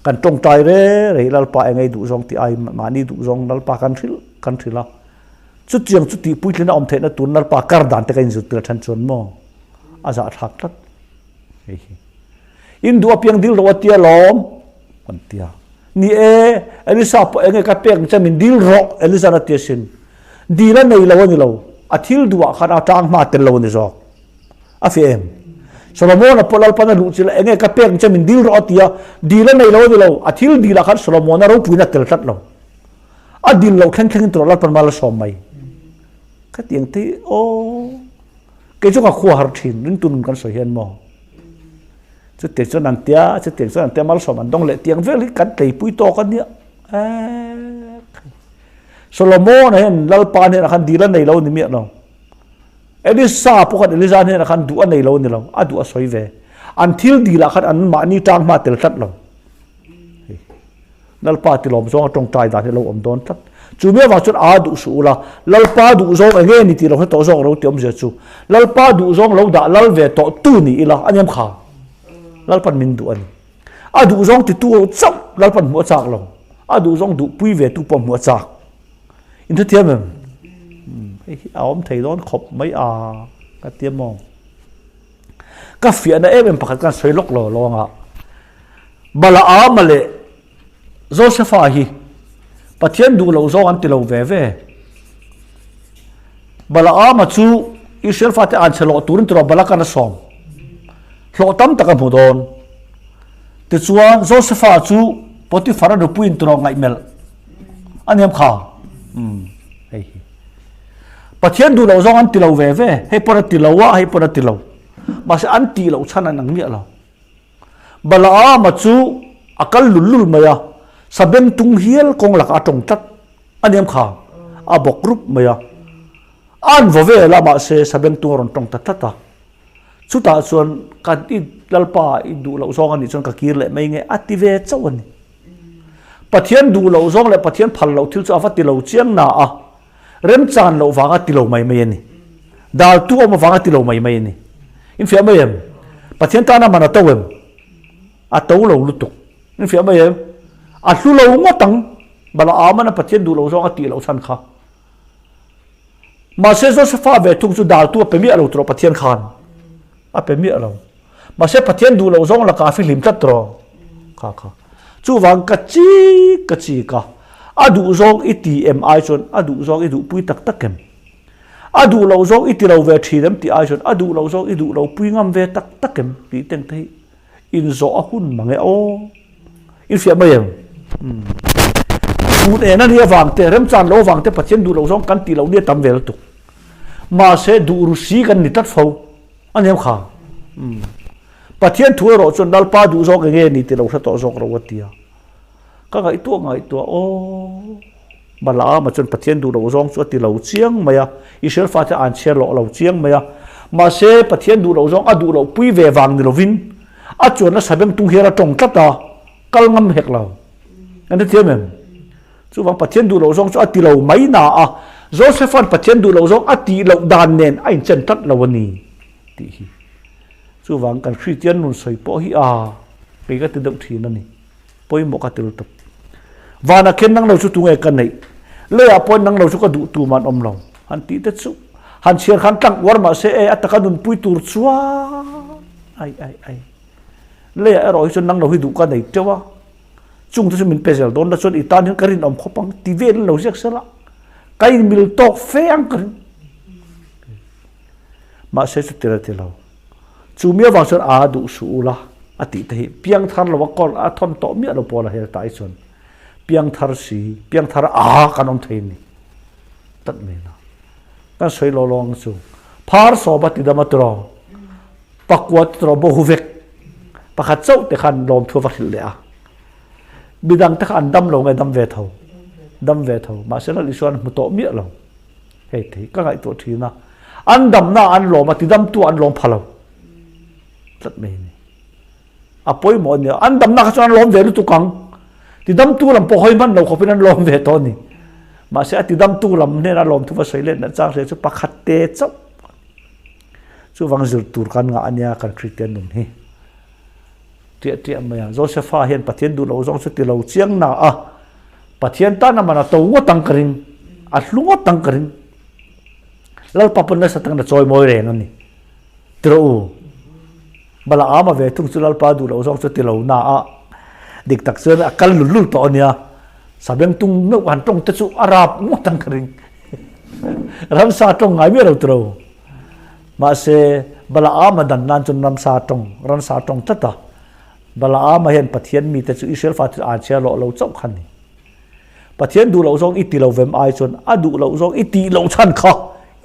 Kan tawngtai re re hi Lalpa engei duh zawng tih ai mahni duh zawng Lalpa kan hrilh kan hrilh a. Chutiang chu tih puitlin a awm theihna tur Lalpa kar dan te ka inzirtir a then chuan maw a zahthlak tlat hei hi. In duh apiang dil rawh a tia lawm kan tia. Ni e, Elisa pawh enge ka pek che min dil rawh Elisa'n a tia sin. Dil a nei lo a ni lo, a thil duhah khan a tang hma tel lo a ni zawk. A fiah em? Solomon-a pawh Lalpan a luh chilh a, enge ka pek che min dil rawh a tia, dil a nei lo a ni lo, a thil dilah khan Solomon-a ropuina tel tlat lo. A dil loh thleng thlengin turah Lalpan mal a sawm mai. Khatiang te hi aw. Kei chu ka khua har thin, ringtu nun kan sawi hian maw. Chutiang chuan an tia, chutiang chuan an tia malsawm an dawng leh tiang vel hi kan tleipui tawk a nia. Solomon hian Lalpa hnenah khan dil a nei lo ni miah lo. Elisa pawh khan Elisa hnenah khan duh a nei lo ni lo, a duh a sawi ve. An thil dilah khan an mahni tang hma tel tlat lo. Lalpa ti lawm zawng a tawngtai dan hi lo awm dawn tlat. Chu mi avang chuan a duh suh ula, Lalpa duh zawng eng nge ni tih lo hre tawh zawk ro ti awmzia chu. Lalpa duh zawng lo dah lal ve tawh tu ni ila a niam kha. Lalpan min duh a ni. A duh zawng ti tu chauh Lalpan hmuh a chak lo. A duh zawng duh pui ve tu pawh hmuh a chak. In hrethiam em? Hei hi a awm thei dawn khawp mai a ka ti amaw. Ka fiahna em em pakhat kan sawi lawk lo lo anga Balaama leh Josefa hi Pathian duh loh zawng an ti lo ve ve. Balaama chu Israel fate an chhe lawh turin tiraw Balakan a sawm. Hlawh tam tak a hmu dawn. Tichuan Josefa chu Potifara nupuiin tiraw ngaihmelh a niam kha. Hei hi. Pathian duh loh zawng an ti lo ve ve. Hei pawn a ti lo a, hei pawn a ti lo. Mahse an tih loh chhan an ang miah lo. Balaama chu a kal lul lul mai a, sabeng tung hial kawng lakah a tawng tlat a niam kha. A bawk rup mai a. A an vaw vel a, mahse sabeng tung a rawn tawng ta tlat a. Chutah chuan ka i Lalpa i duh loh zawng a nih chuan ka kir leh mai nge a ti ve chauh a ni. Pathian duh loh zawng leh Pathian phal loh thil chu a va ti lo chiang na a, remchan loh vanga ti lo mai mai a ni. Daltu awm avanga ti lo mai mai a ni. Infiah mai em? Pathian tana man a to em? A to lo lutuk. Infiah mai em? A hlu lo ngawt ang. Balaamana Pathian duh loh zawng a tih loh chhan kha. Mahse Josefa ve thung chu daltu a pe miah lo tawh Pathian khan. A pe miah lo. Mahse Pathian duh loh zawng lakah a fihlim tlat tawh. Kha kha. Chuvang ka chik ka chik a. A duh zawng i ti em ai chuan a duh zawng i duhpui tak tak em? A duh loh zawng i ti lo ve thin em tih ai chuan a duh loh zawng i duh lo pui ngam ve tak tak em tih teng te hi inzawh a hun mang e aw. Infiah mai em? Tun en a nih avang te, remchan lo avang te Pathian duh loh zawng kan tih loh nia tam ve lutuk. Mahse duh ru si kan ni tlat fo. A niam kha. Pathian thu erawh chuan Lalpa duh zawk eng nge ni tih lo hre tawh zawk ro a ti a. Ka ngaihtuah ngaihtuah aw. Balaama chuan Pathian duh loh zawng chu a ti lo chiang mai a, Israel fate an chhiar loh lo chiang mai a. Mahse, Pathian duh loh zawng a duh loh pui ve vang ni lovin a chuanna sabeng tung hian a tawng tlat a, kal ngam hek lo. Kan hrethiam em? Chuvang Pathian duh loh zawng chu a ti lo mai na a, Josepha'n Pathian duh loh zawng a tih loh dan nen a inchen tlat lo a ni tih hi. Chuvang kan Kristian nun sawi pawh hi a, kei ka ti deuh thin a ni. Pawimawh ka tel tawp. Vanah khian nang lo chu tunge ka neih? Leiah pawhin nang lo chu ka duh tum an awm lo. Han tih te chu han chhiar khan tlang uar mah se e a taka nunpui tur chuan ai ai ai. Leiah erawh hi chuan nang lo hi duh ka nei teuh a. Chung te chu min pe zel dawn la chuan i tan hian ka rinawm khawp ang ti vel lo ziak sela ka inmil tawk fe ang ka ring. Mahse chuti la ti lo. Chu mi avang chuan a duh suh ula a tih te hi piangthar lo a kawr a thawn tawh miah lo pawl a hel ta ai chuan piangthar si piangthar a kan awm thei ni tlat mai na kan sawi lo lo ang chu phar sawm a ti dam a tiraw pakua ti tiraw bo hu vek pakhat chauh te khan lawmthu a va hrilh leh a midang te kha an dam lo nge dam ve tho dam ve tho mahse Lal Isua an hmu tawh miah lo. Hei te hi ka ngaihtuah thin a, an damna an lawm a, tidamtu an lawm pha lo tlat mai a ni. A pawimawh a nia, an damna kha chuan an lawm ve lutuk ang, tidamtu lam pawh hawi hman lo khawpin an lawm ve tawh a ni. Mahse a tidamtu lam hnena lawmthu va sawi let na chang hria chu pakhat te chauh. Chuvang zir tur kan ngah a nia kan Kristian nun hi. Tiah tiah mai a, Josefa hian Pathian duh lo zawng chu ti lo chiang na a, Pathian tan a man a to ngawt ang ka ring, a hlu ngawt ang ka ring. Lalpa pawn nasa takin a chawi mawi reng a ni. Ti rawh u. Balaama ve thung chu Lalpa duh lo zawng chu ti lo na a, dik tak chuan a kal lul lul tawh a nia. Sabeng tung meuh han tawng te chu a rap ngawt ang ka ring. Ramsa tawng ngai miah lo ti ro. Mahse, Balaama dan nan chuan ramsa tawng, ramsa tawng tlat a. Balaama hian Pathian mite chu Israel fate chu an chhiar loh lo chauh kha a ni. Pathian duh loh zawng i ti lo vem ai chuan a duh loh zawng i tih loh chhan kha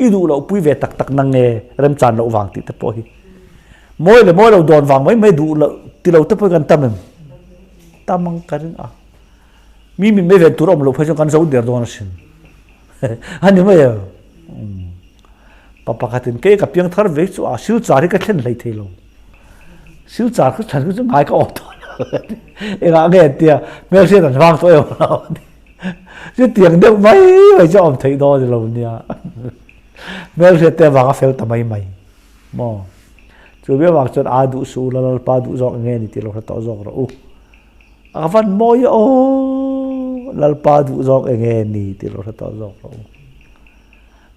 i duh loh pui ve tak tak na nge remchan loh vang tih te pawh hi mawi leh mawi lo dawn vang mai mai duh loh ti lo te pawh hi kan tam em? Tam ang ka ring a. Mi min mai ven tur a awm loh phei chuan kan zo der dawn asin. A ni mai em? Pa pakhatin kei ka piang thar ve chu a silchar hi ka thlen hlei thei lo. Silchar kha chhan chu ngai ka awm tawh lo engah nge an tia hmelhriat an vang tawh em lo chu tiang deuh mai mai chu a awm theih dawn a ni lo nia hmelhriat te avanga fel ta mai mai maw chu mi avang chuan a duh suh u la lalpa duh zawk enge ni tih lo hre tawh zawk rawh u a van mawi aw lalpa duh zawk enge ni tih lo hre tawh zawk rawh u.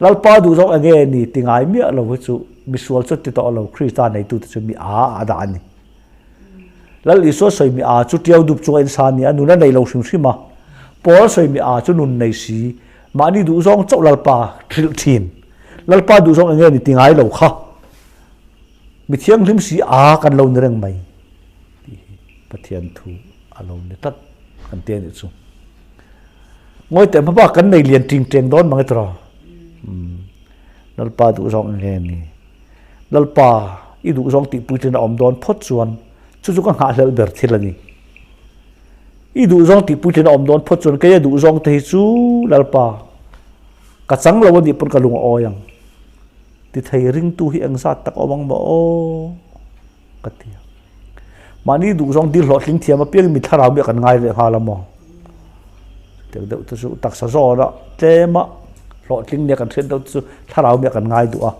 Lalpa duh zawk enge ni ti ngai miah lo hi chu misual chu ti tawh lo, Krista neitute chu mi a a dah a ni. Lal Isua sawi mi a chu tiau dup chunga insa a ni a, nun a nei lo hrim hrim a. Paul sawi mi a chu nun nei si, mahni duh zawng chauh Lalpa hrilh thin. Lalpa duh zawng enge ni ti ngai lo kha mi thianghlim si a kan lo ni reng mai tih hi Pathian thu a lo ni tlat kan ti a nih chu. Ngawi teh hmaba kan nei lian ting teng dawn mang e tawh. Lalpa duh zawng nge ni. Lalpa i duh zawng tih puitlin a awm dawn phawt chuan chu chu ka nghahhlelh ber thil a ni. I duh zawng tih puitlin a awm dawn phawt chuan keia duh zawng te hi chu Lalpa ka chang lo a nih pawn ka lung a awi ang. Ti thei ringtu hi engzat tak awm ang maw aw. Ka ti a. Mahni duhzawng dil hlawhtling thiam apiangin mi thlarau mi a kan ngai leh nghal a maw? Chutiang deuh te chu taksa zawna tlema hlawhtling nia kan hriat deuh te chu thlarau mi a kan ngai duh a.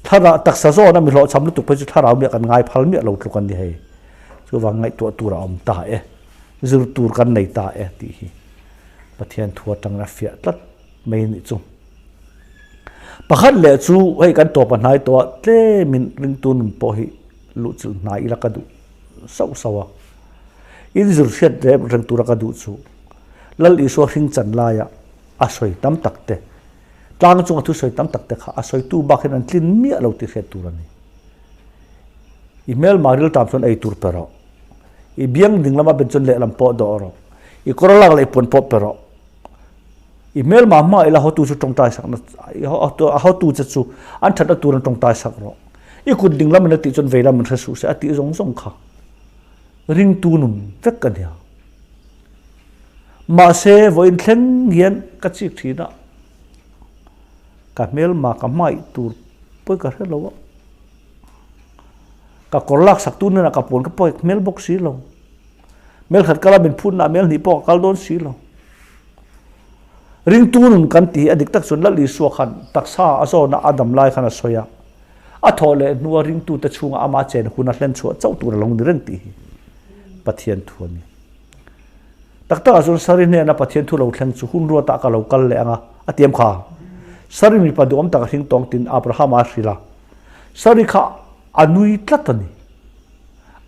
Thlarau taksa zawna mi hlawhchham lutuk phei chu thlarau mi a kan ngai phal miah lo tluk a ni hei. Chuvang ngaihtuah tur a awm ta e, zir tur kan nei ta e tih hi Pathian thu atangin a fiah tlat mai a nih chu. Pakhat leh chu hei kan tawp a hnai tawh a, tlemin ringtu nun pawh hi luhchilh hnai ila ka duh sauh sauh a. In zir hriat reng reng tura ka duh chu Lal Isua hring chan laia a sawi tam tak te, tlang chunga thusawi tam tak te kha a sawitu bak hian an tlin miah lo tih hriat tur a ni. I hmelma riltam chuan ei tur pe rawh. I biang ding lama ben chuan lehlam pawh dawh rawh. I kawr lak leh i puan pawh pe rawh. I hmelma hma ila hotu chu tawngtai sak na a hotu che chu an thatna tur an tawngtai sak rawh. I kut ding lam in a tih chuan vei lam in hre suh se a tih zawng zawng kha ringtu nun vek a nia. Mahse vawiin thleng hian ka chik thin a, ka hmelma ka hmaih tur pawi ka hre lo a, ka kawr lak sak tu hnenah ka puan ka pawi hmel bawk si lo. Mel khat kala min phutna ah mel hnih pawh ka kal dawn si lo. Ringtu nun kan tih hi a dik tak chuan Lal Isua khan taksa a zawna a dam lai khan a sawi a, a thawh leh hnua ringtute chhunga ama chen hun a hlen chhuah chauh tur a lo ni reng tih hi Pathian thu a ni. Tak takah chuan Sari hnena Pathian thu lo thleng chu hun ruatah ka lo kal leh ang a, a tiam kha. Sari mipa duhawm tak a hring tawng tiin Abrahama a hrilh a. Sari kha a nui tlat a ni.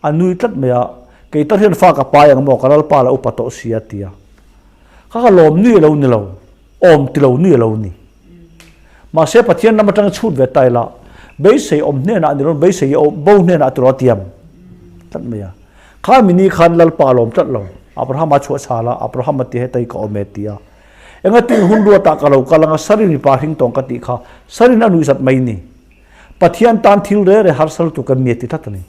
A nui tlat mai a, Kei tar hian fa ka pai ang maw, ka lalpa la upa tawh si a ti a. Kha ka lawm nui a lo ni lo, awm ti lo nui a lo ni. Mahse Pathian lam atanga chhut ve ta ila, beisei awm hnenah a ni lo, beisei bo hnenah tiraw a tiam tlat mai a. Kha mini khan lalpa a lawm tlat lo, Abrahama chhuah chhal a, Abrahama ti hetai ka awm e ti a. Engatin hun ruatah ka lo kal anga Sarin mipa hring tawng ka tih kha, Sarin a nuihzat mai ni. Pathian tan thil reh reh harsa lutuk kan mi a ti tlat a ni.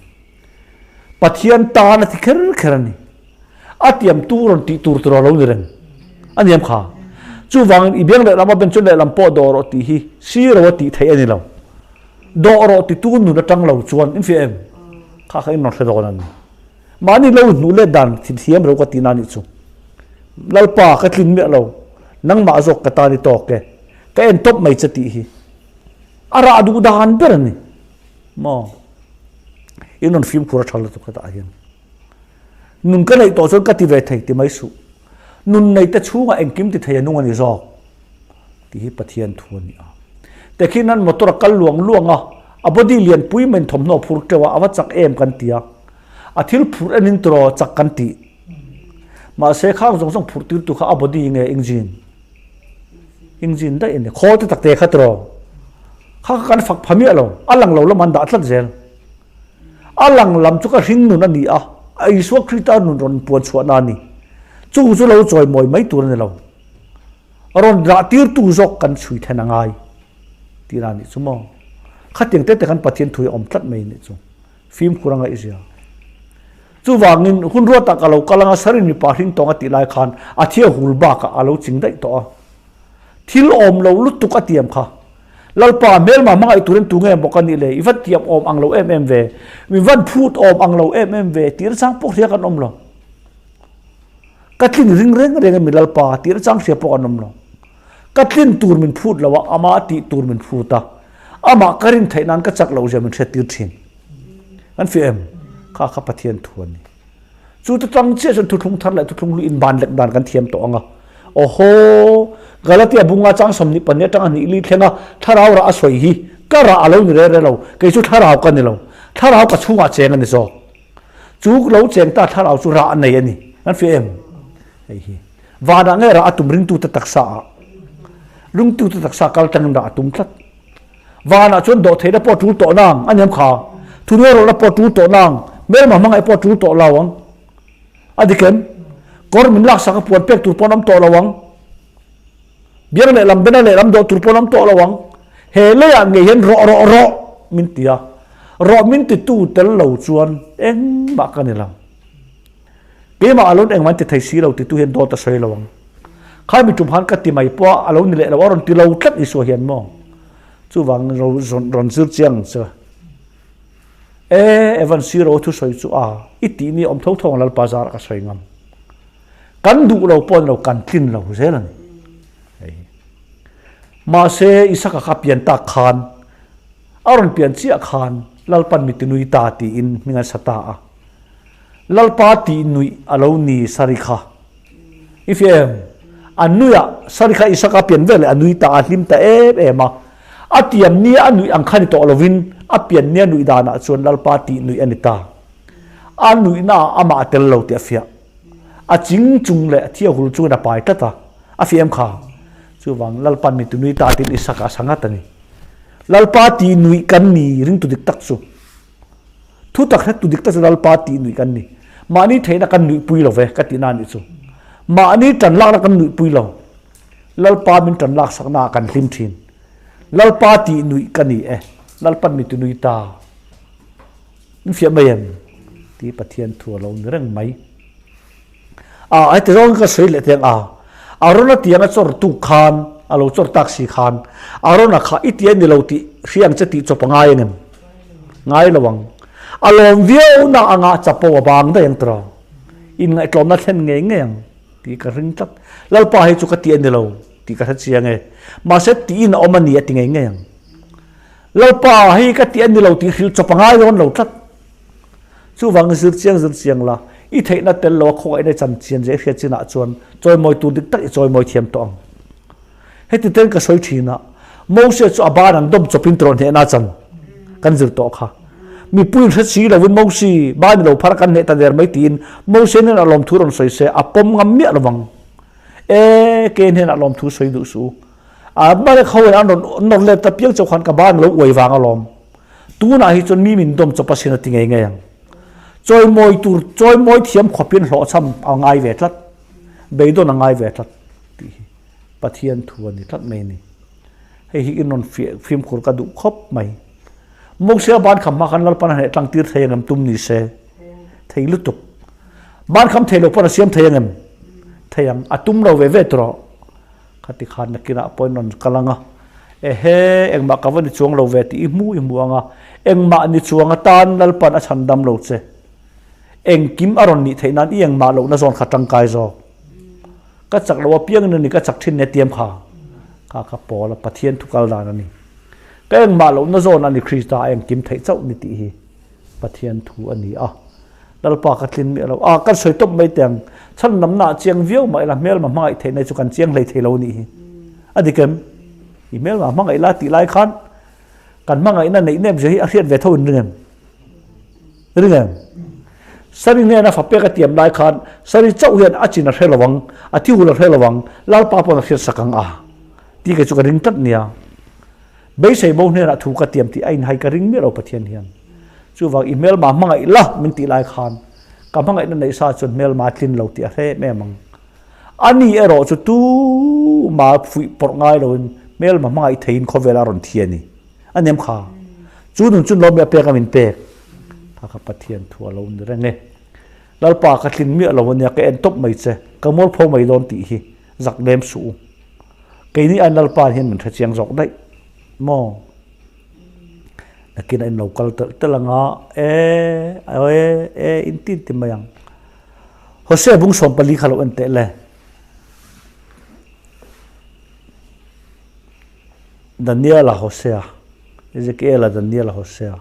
Pathian tan a ti kher kher a ni. A tiam tu rawn tih tur tur a lo ni reng a niam kha. Chuvangin i biang lehlam a ben chuan lehlam pawh dawh rawh tih hi siro a tih theih a ni lo. Dawh rawh titu nun atang lo chuan in fiah em? Kha kha in rawn hre dawn a ni. Mahni lo hnuh let dan thiam ro ka tihna a nih chu. Lalpa ka tlin miah lo, nangmah zawk ka tan i tawk e, ka en tawp mai che tih hi. A rah duh dan ber a ni maw? In rawn fimkhur a tha lutuk hetah hian. Nun ka neih tawh chuan ka ti ve thei ti mai suh. Nun nei te chhungah engkim ti thei a nung a ni zawk tih hi Pathian thu a ni a. Tekhin an motor a kal luang luang a, a body lian pui mai in thawmhnaw phur teuh a, a va chak em kan ti a. A thil phurh en in tiraw chak kan tih. Mahse khang zawng zawng phurh tir tu kha a body nge engine? Engine daih a ni. Khawl te tak te kha tiraw? Kha kha kan fak pha miah lo. A lang lo lam an dah tlat zel. A lang lam chu ka hring nun a ni a, Isua Krista nun rawn puan chhuahna a ni. Chu chu lo chawi mawi mai tur a ni lo. Rawn dah tirtu zawk kan chhui then a ngai tih a nih chu maw? Khatiang te te khan Pathian thu hi a awm tlat mai a nih chu. Fimkhur a ngaihzia. Chuvangin hun ruatah ka lo kal anga Sarin mipa hring tawng a tih lai khan a thia hul bakah a lo ching daih tawh a. Thil awm lo lutuk a tiam kha. Lalpa, hmelma hmangaih turin tu nge maw ka nih le? I van tiam awm ang lo em em ve. Mi van phut awm ang lo em em ve tih nachang pawh hria kan awm lo. Ka tlin ring reng reng emi Lalpa tih nachang hria pawh kan awm lo. Ka tlin tur min phut lo a, amah tih tur min phut a. Amah ka rin theih nan ka chak loh zia min hriattir thin. Kan fiah em? Kha kha Pathian thu a ni. Chu te tang chiah chuan thuthlung thar leh thuthlung hlui inban lek dan kan thiam tawh ang a. Awhaw! Galatia bunga chang 24 atanga hnih li thlenga thlarau rah a sawi hi ka rah a lo ni re re lo, kei chu thlarau ka ni lo. Thlarau ka chhungah cheng a ni zawk. Chu lo cheng ta thlarau chu rah a nei a ni. Kan fiah em? Hei hi. Vanah nge rah a tum ringtute taksa ah? Ringtute taksa kal tangin rah a tum tlat. Vanah chuan dawhtheihna pawh a tul tawh nang a niam kha. Thunuairawlhna pawh a tul tawh nang. Hmelma hmangaih pawh a tul tawh lo ang. A dik em? Kawr min laksak a puan pek tur pawh an awm tawh lo ang. Biang lehlam bena lehlam dawh tur pawh an awm tawh lo ang. He leiah ngei hian rawh rawh rawh min ti a. Rawh min titu tel lo chuan engmah ka ni lo. Keimah a lo engmah an ti thei si lo titu hian dawt a sawi lo ang. Khai mi tum khan ka ti mai pawh a, a lo ni leh lo, a rawn ti lo tlat Isua hian maw? Chuvang rawn zir chiang ang che. E, Evan Siro thusawi chu a, i tih ni awm tho tho ang Lalpa zarah ka sawi ngam. Kan duh lo pawh ni lo, kan tlin lo zel a ni. Hei. Mahse, Isaka kha pian tak khan, a rawn pian chiah khan Lalpan mi tinui ta tiin hming an sa ta a. Lalpa tih nuih a lo ni Sari kha. I fiah em? A nui a, Sari kha Isaka pian vel leh a nui ta a, hlim ta em em a. A tiam nia a nuih ang kha ni tawh lovin a pian nia nuih danah chuan Lalpa tih nuih a ni ta. A nuihna ah amah a tel lo tih a fiah. A ching chung leh a thia hul chungin a pai tlat a, a fiah em kha? Chuvang Lalpa'n mi tinui ta tiin Isaka a sa ngat a ni. Lalpa tih nuih kan ni ringtu dik tak chu. Thu tak hrettu dik tak chu Lalpa tih nuih kan ni. Mahni theihna kan nuihpui lo ve ka tihna a nih chu. Mahni tan lakna kan nuihpui lo. Lalpa min tan laksakna ah kan hlim thin. Lalpa tih nuih ka ni e. Lalpan mi tinui ta. Min fiah mai em? Tih Pathian thu a lo ni reng mai. A, heti zawng ka sawi leh teng a. Arona tiang a chawr tuk khan, a lo chawr tak si khan, Arona kha i ti a ni lo tih hria ang che tih chawp a ngai angem? Ngai lo ang. A lawm viau na anga chapo a bang daih ang tiraw? Inngaihtlawmna thlen ngei ngei ang tih ka ring tlat. Lalpa hei chu ka ti a ni lo tih ka hre chiang e. Mahse tiin a awm a ni a ti ngei ngei ang. Lalpa hei ka ti a ni lo tih hrilh chawp a ngai dawn lo tlat. Chuvangin zir chiang zir chiang la, i theihna tel lo a khawngaihna i chan chian zeh hriat chinah chuan chawimawi tur dik tak i chawimawi thiam tawh ang. Heti ten ka sawi thin a, Moses chu a ban an dawm chawpin tawrh hnehna a chan kan zir tawh kha. Mipui in hre si lovin Moses ban i lo phar a kan hneh ta der mai tiin Moses nen a lawmthu rawn sawi se a pawm ngam miah lovang. E, ke hnenah lawmthu sawi duh suh u. A Amalek ho in an rawn nawr let ta piang chauh khan ka ban lo uai vang alawm. Tunah hi chuan mi min dawm chawp asin a ti ngei ngei ang. Chawimawi tur, chawimawi thiam khawpin hlawhchham a ngai ve tlat, beidawn a ngai ve tlat tih hi Pathian thu a ni tlat mai a ni. Hei hi in rawn fimkhur ka duh khawp mai. Mosia ban kham hma khan Lalpan a hneh tlang tir thei angem tum ni se? Thei lutuk. Ban kham thei lo pawn a siam thei angem? Thei ang. A tum lo ve ve tawh. Khati khan nakinah pawh in rawn kal ang a, Ehe, engmah ka va ni chuang lo ve tih i hmu i hmu ang a, engmah ni chuang atan Lalpan a chhan dam lo che. Engkim a rawn nih theih nan i engmah lohna zawn kha tangkai zawk. Ka chak lo apiangin a ni ka chak thin nia tiam kha. Kha kha Paula Pathian thu kal dan a ni. Ka engmah lohna zawn a ni Krista a engkim theih chauh ni tih hi Pathian thu a ni a. Lalpa ka tlin miah lo. A, kan sawi tawp mai teh ang. Chhan namna ah chiang viau mah ila hmelma hmangaih theih na hi chu kan chiang hlei thei lo nih hi. A dik em? I hmelma hmangaih la tih lai khan kan hmangaihna neih nep zia hi a hriat ve tho in ring em? Ring em? Sari hnena fa pek a tiam lai khan Sari chauh hian a chin a hre lo ang, a thi hul a hre lo ang, Lalpa pawn a hriat sak ang a tih kei chu ka ring tlat nia. Beisei bo hnenah thu ka tiam tih a inhai ka ring miah lo Pathian hian. Chuvang i hmelma hmangaih la min tih lai khan ka hmangaihna neih sa chuan hmelma a tlin lo tih a hre em em ang. Ani erawh chu tuma fuih pawrh ngai loin hmelma hmangaih theiin khawvel a rawn thi a ni. A nem kha. Chu nun chu lawm i a pek a min pek. Kha kha Pathian thu a lo ni reng e. Lalpa ka tlin miah lo ania ka en tawp mai che, ka mualpho mai dawn tih hi zak lem suh u. Keini aiin Lalpa hian min hrechiang zawk daih. Maw? Nakin a in lo kal telh telh anga e e e in ti in ti mai ang. Hosea bung 14 kha lo en teh le. Daniela Hosea, Ezekiela Daniela Hosea.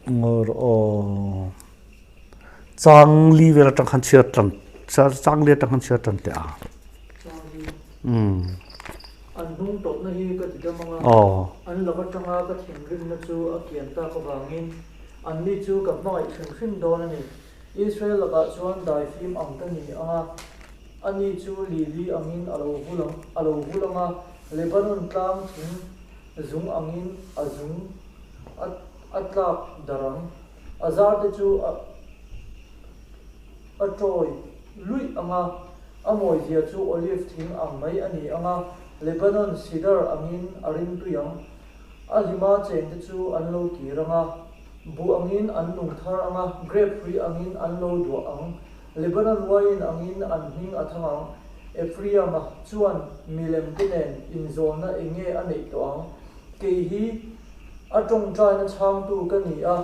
Ngor aw chang li vel atang khan chhiar tan chang li atang khan chhiar tan teh a. Um. An hnung tawpna hi ka ti dam anga, an lak atanga ka thinrimna chu a kian tak avangin anni chu ka hmangaih hrim hrim dawn a ni. Israel lakah chuan daifim ang ka ni anga, ani chu lili angin a lo vul ang, a lo vul anga, Lebanon tlang thing zung angin a zung a a tlak darh ang. A zarte chu a a tawi luih anga, a mawizia chu olive thing ang mai a ni anga, Lebanon cedar angin a rimtui ang. A hlima chengte chu an lo kir anga, buh angin an nung thar anga, grape hrui angin an lo duah ang. Lebanon wine angin an hming a thang ang. Ephraim-a chuan milem te nen inzawlna eng nge a neih tawh ang? Kei hi a tawngtaina chhangtu ka ni a,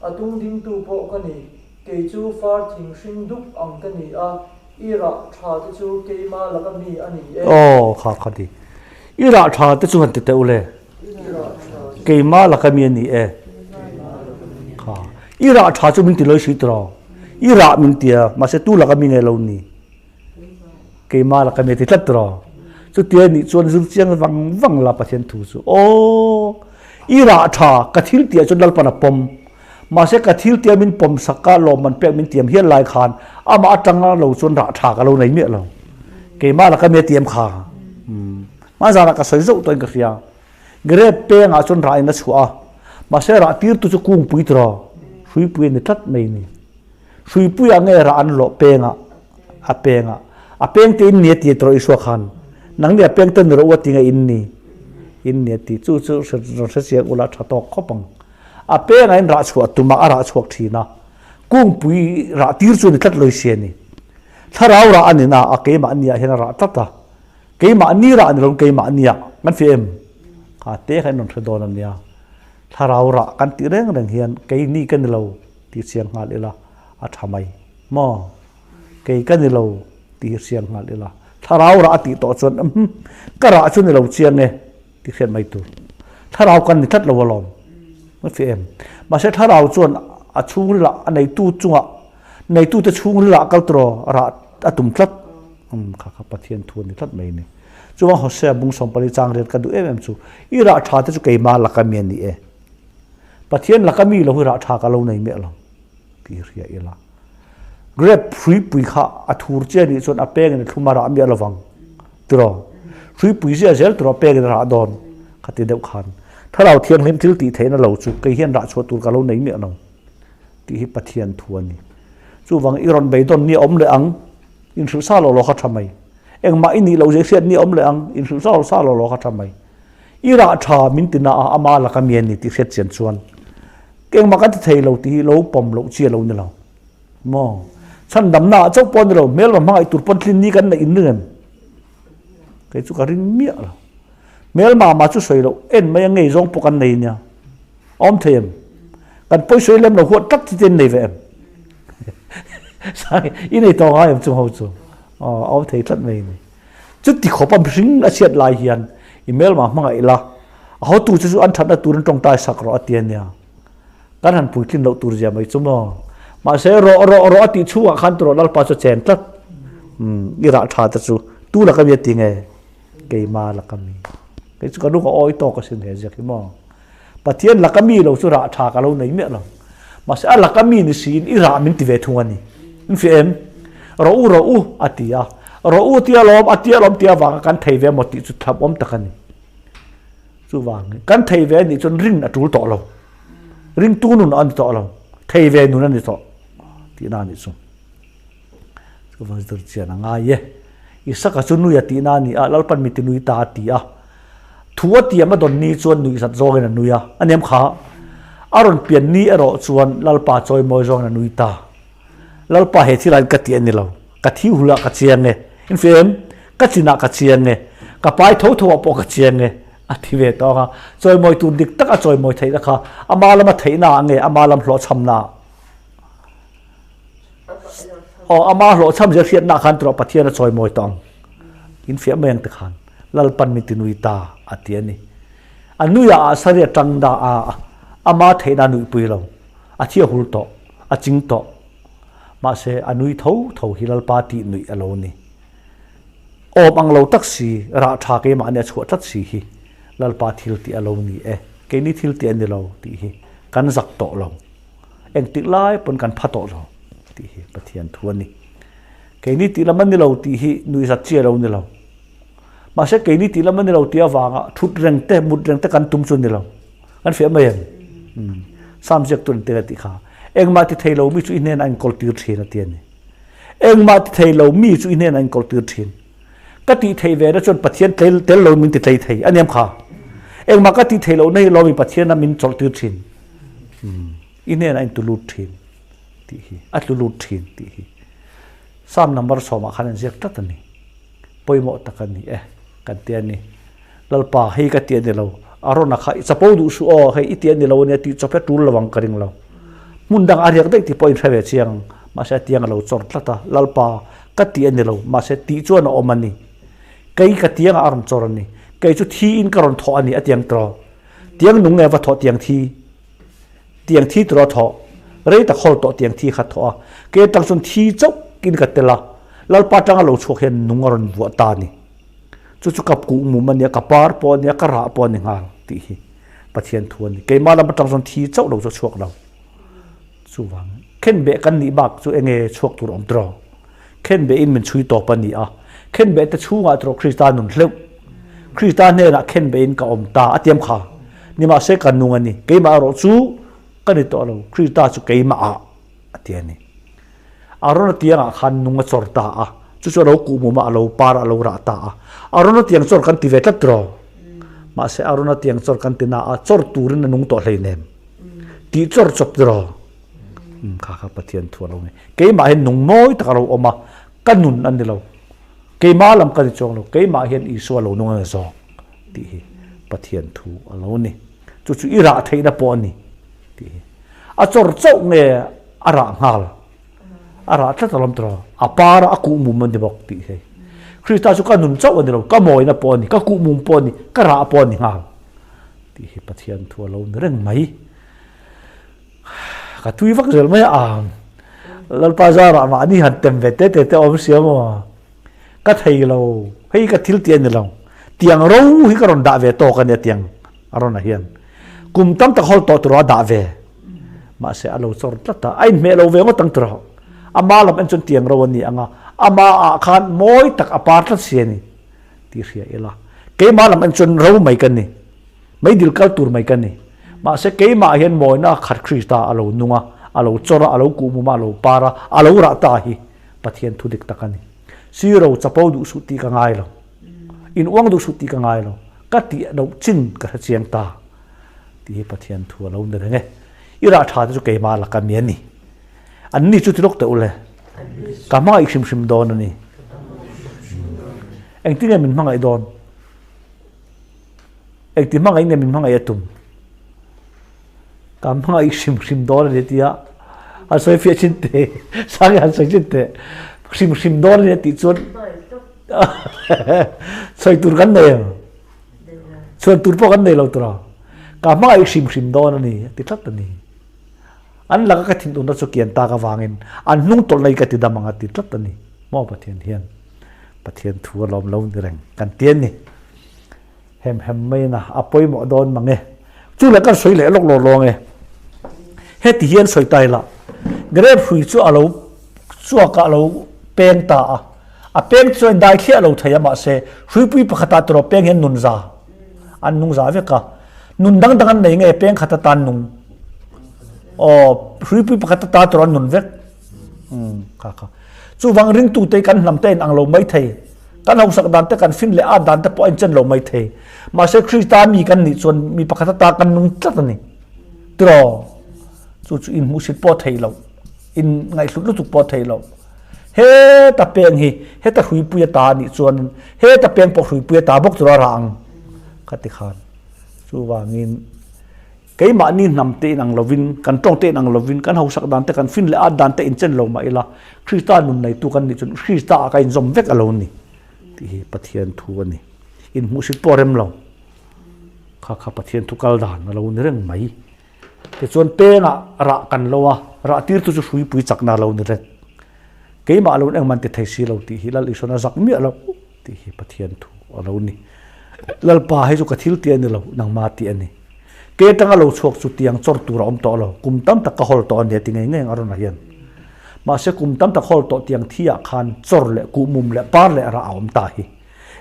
a tungdingtu pawh ka ni. Kei chu far thing hring dup ang ka ni a, i rah tha te chu keima laka mi a ni e. Aw, kha kha ti. I rah tha te chu han ti teh u le. Keima laka mi a ni e. Kha. I rah tha chu min ti loi si tiraw. I rah min ti a, mahse tu laka mi nge lo ni. Keima laka mi a ti tlat tiraw. Chutia nih chuan zir chiang vang vang la Pathian thu chu. Aw, i rah tha ka thil tih ah chuan Lalpan a pawm. Mahse ka thil tia min pawm sak a, lawmman pek min tiam hial lai khan amah atanga lo chuan rah tha ka lo nei miah lo. Keimah laka mi a tiam kha. Hmanzanah ka sawi zauh tawhin ka hria. Grape pengah chuan rah in a chhuah a, mahse rah tirtu chu kungpui tiraw, hruipui a ni tlat mai ni. Hruipuiah nge rah an lawh pengah, a pengah. A peng te in ni a ti tiraw Isua khan. Nangni a peng te ni rawh u a ti nge in ni. In ni a ti. Chu chu rawn hre chiang ula tha tawk khawp ang. A pengah in rah chhuah tum a, a rah chhuak thin a. Kungpui rah tir chu a ni tlat lo i sia ni. Thlarau rah a ni na a, keimahni ah hian a rah tlat a. Keimahni rah ni lo keimahni ah kan fi em? Kha te kha in rawn hre dawn a nia. Thlarau rah kan tih reng reng hian keini ka ni lo tih chiang nghal ila a tha mai maw? Kei ka ni lo tih hi hriang nghal ila. Thlarau rah a tih tawh chuan umm ka rah chu ni lo chiang e tih hriat mai tur. Thlarau kan ni tlat lo alawm. Kan fi em? Mahse thlarau chuan a chhungril ah a neitu chungah neitute chhungril ah kal tawh rah a tum tlat. Umm kha kha Pathian thu a ni tlat mai a ni. Chuan Hosea bung 14 chang riat ka duh em em chu i rah tha te chu keima laka mi a ni e. Pathian laka mi lo hi rah tha ka lo nei miah lo tih hi hria ila. Grape hruipui kha a thur che anih chuan a pengin a thlum a rah miah lovang tiraw. Hruipui zia zel tiraw a pengin a rah dawn kha ti deuh khan. Thlarau Thianghlim thil tih theihna lo chu kei hian rah chhuah tur ka lo nei miah lo tih hi Pathian thu a ni. Chuvang i rawn beidawn ni a awm leh ang. Inhrilh sa lo lo kha tha mai. Engmah i nih loh zia hriat ni a awm leh ang, inhrilh sa sa lo lo kha tha mai. I rah tha min ti na a, ama laka mi a ni tih hriat chian chuan engmah kan ti thei lo tih hi lo pawm loh chi a lo ni lo. Maw? Chhandamna ah chauh pawh a ni lo, hmelma hmangaih tur pawn tlin ni kan neih in ring em? Kei chu ka ring miah lo. Hmelma mah chu sawi loh, en mai a ngei zawng pawh kan nei nia. A awm thei em? Kan pawisawi lem lo huat tlat chi te an nei ve em? Sai, i nei tawh ngai em chung ho chu? Aw, a awm thei tlat mai ni. Chuti khawp a mihring a chhiat lai hian i hmelma hmangaih la, a hotu che chu an thatna turin tawngtai sak rawh a ti a nia. Kan han puitlin loh tur zia mai chu maw? Mahse, rawh rawh rawh a tih chhungah khan tawrh Lalpa chu a chen tlat. Umm, i rah tha te chu tu laka mi a ti nge? Keima laka mi. Kei chu ka nu ka awi tawk asin he ziak hi maw? Pathian laka mi lo chu rah tha ka lo nei miah lo. Mahse a laka mi ni siin i rah min ti ve thung a ni. In hria em? Rawh u rawh u a ti a. Rawh u tia lawm a tia lawm tia vanga kan thei ve maw tih chu thlap awm tak a ni. Chuvangin kan thei ve anih chuan rin a tul tawh lo. Ringtu nun a ni tawh lo. Thei ve nun a ni tawh tihna a nih chu. Chuvang zir chian a ngai e. Isaka chu nui a tihna a ni a, Lalpan mi ti nui ta a ti a. Thu a tiam a dawn ni chuan nuihzat zawngin a nui a, a nem kha. A rawn pian ni erawh chuan Lalpa chawimawi zawngin a nui ta. Lalpa he thil ah ka ti a ni lo, ka thi hul ah ka chiang e, in feh em? Ka chin ah ka chiang e, ka pai tho tho ah pawh ka chiang e, a ti ve tawng a. Chawimawi tur dik tak a chawimawi theihna kha ama lama theihna ah nge ama lam hlawhchhamna ah? Aw, ama hlawhchham zel hriatna ah khan tura Pathian a chawimawi tawh ang. In fiah mai ang ti khan Lalpan min ti nui ta a ti a ni. A nui ah ah sari a tang da a, ama theihna a nuihpui lo. A thi a hul tawh, a ching tawh. Mahse, a nui tho tho hi Lalpa tih nuih a lo ni. Awm ang lo tak si, rah tha keimahni a chhuah tlat si hi Lalpa thil tih a lo ni e. Keini thil tih a ni lo tih hi kan zak tawh lo. Engtik lai pawn kan pha tawh lo tih hi Pathian thu a ni. Keini tih lam a ni lo tih hi nuihzat chi a lo ni lo. Mahse keini tih lam a ni lo tih avanga thut reng te, mut reng te kan tum chu a ni lo. Kan fiah mai em? Umm. Sam ziak tur an tel a tih kha. Engmah ti thei lo mi chu i hnenah a inkawl tir thin a ti a ni. Engmah ti thei lo mi chu i hnenah a inkawl tir thin. Ka tih theih ve na chuan Pathian tlei tel lo min ti tlei thei a niam kha. Engmah ka tih theih lohna hi lawmi Pathian a min chawlh tir thin. Umm. I hnenah a intu lut thin tih hi, a tlu lut thin tih hi. Psalm number sawmah khan an ziak tlat a ni. Pawimawh tak a ni e, kan ti a ni. Lalpa, hei ka ti a ni lo. Arona kha i chapo duh suh aw, hei i ti a ni lo a nia tih chawp hi a tul lo ang ka ring lo. Hmun dang a riak daih tih pawh in hre ve chiang ang. Mahse a tiang a lo chawr tlat a, Lalpa, ka ti a ni lo, mahse tih chuan a awm a ni. Kei ka tiangah a rawn chawr a ni. Kei chu thiin ka rawn thawh a ni a tiang tawh. Tiang nung nge va thawh tiang thi? Tiang thi tura thawh, rei tak hawl tawh tiang thi kha thawh a, ke atang chuan thi chauh in ka tel a, Lalpa atanga lo chhuak hian nung a rawn vuah ta a ni. Chu chu ka kuh mum a nia, ka par pawh a nia, ka rah pawh a ni nghal tih hi Pathian thu a ni. Keimah lam atang chuan thi chauh lo chu a chhuak lo. Chuvang khenbeh kan nih bak chu enge chhuak tur a awm tawh? Khenbeh in min chhui tawp a ni a, khenbeh te chhungah tawh Krista nun hleuh. Krista hnenah khenbeh in ka awm ta a tiam kha. Nimahse ka nung a ni, keimah erawh chu ka ni tawh lo, Krista chu keimah ah a ti a ni. Arona tiangah khan nung a chawr ta a, chu chu a lo kuhmum a, a lo par a, a lo rah ta a. Arona tiang chawr kan ti ve tlat tiraw? Mahse Arona tiang chawr kan ti na a, chawr turin a nung tawh hleinem. Tih chawr chawp tiraw? Kha kha Pathian thu a lo ni. Keimah hian nung mawi tak a lo awm a, ka nun a ni lo. Keimah lam ka ni chuang lo, keimah hian Isua lo nung a ni zawk tih hi Pathian thu a lo ni. Chu chu i rah theihna pawh a ni tih hi. A chawr chauh nge a rah nghal? A rah tlat alawm tiraw? A par a, a kuhmum a ni bawk tih hi. Krista chu ka nun chauh a ni lo, ka mawina pawh a ni, ka kuhmum pawh a ni, ka rah pawh a ni nghal tih hi Pathian thu a lo ni reng mai. Ka tui vak zel mai a, Lalpa zarah mahni han tem ve te te te awm sia maw? Ka thei lo, hei ka thil tih a ni lo. Tiang ro hi ka rawn dah ve tawk a nia tiang a rawn ah hian. Kum tam tak hawl tawh tur a dah ve. Mahse a lo chawr tlat a, a inhmeh lo ve ngawt ang tur a. Ama lam en chuan tiang ro a ni ang a, ama ah khan mawi tak a par tlat si a ni tih hria ila. Keimah lam en chuan ro mai ka ni. Meidil kal tur mai ka ni. Mahse keimah hian mawina khat Krista a lo nung a, a lo chawr a, a lo kuhmum a, a lo par a, a lo rah ta hi Pathian thu dik tak a ni. Siro chapo duh suh tih ka ngai lo. In uang duh suh tih ka ngai lo. Ka tih loh chin ka hre chiang ta tih hi Pathian thu a lo ni reng e. I rah tha te chu keimah laka mi a ni. An ni chu ti lawk teh u le. Ka hmangaih hrim hrim dawn a ni. Engtin nge min hmangaih dawn? Engti hmangaih nge min hmangaih a tum? Ka hmangaih hrim hrim dawn a ni tia han sawi fiah chin teh, Sangi han sawi chin teh. Hrim hrim dawn a ni tih chuan sawi tur kan nei ang. Chhuan tur pawh kan nei lo tura. Ka hmangaih hrim hrim dawn a ni a ti tlat a ni. An laka ka thinurna chu kian tak avangin an hnung tawlh na hi ka ti dam ang a ti tlat a ni. Maw Pathian hian Pathian thu a lawm lo ni reng kan ti a ni. Hem hem mai na a pawimawh dawn mang e. Chu leh kan sawi leh lawk lawk lawng e. Heti hian sawi ta ila, grape hrui chu a lo chuak a lo peng ta a. A peng chu a indai thliah lo thei a mahse hruipui pakhatah tawrh peng hian nun za an nung za vek a. Nun dang dang an nei nge peng khat atan nung? Aw, hruipui pakhat atan tawrh an nun vek. Umm kha kha. Chuvang ringtute kan hnam te in ang lo mai thei. Kan hausak dan te kan fin leh at dan te pawh a inchen lo mai thei. Mahse Krista mi kan nih chuan mi pakhat ata kan nung tlat a ni. Tiraw? Chu chu inhmuhsit pawh a theih loh, in ngaihhlut lutuk pawh a theih loh. Heta peng hi heta hruipui ata a nih chuan heta peng pawh hruipui ata bawk tura rah ang ka ti khan. Chuvangin keimahni hnam te inang lovin, kan tawng te inang lovin, kan hausak dan te, kan fin leh at dan te inchen lo mah ila, Krista nun neitu kan nih chuan Krista ah ka inzawm vek a lo ni tih hi Pathian thu a ni. Inhmuhsit pawh a rem lo. Kha kha Pathian thu kal dan a lo ni reng mai. Tichuan pengah rah kan lo a, rah tirtu chu hruipui chakna a lo ni reng. Keimah lo in engmah an ti thei si lo tih hi Lal Isuan a zak miah lo tih hi Pathian thu a lo ni. Lalpa hei chu ka thil tih a ni lo, nangma tih a ni. Ke atanga lo chhuak chu tiang chawr tur a awm tawh lo, kum tam tak ka hawl tawh a nia ti ngei ngei ang a rawn a hian. Mahse kum tam tak hawl tawh tiang thi ah khan chawr leh kuhmum leh par leh rah a awm ta hi.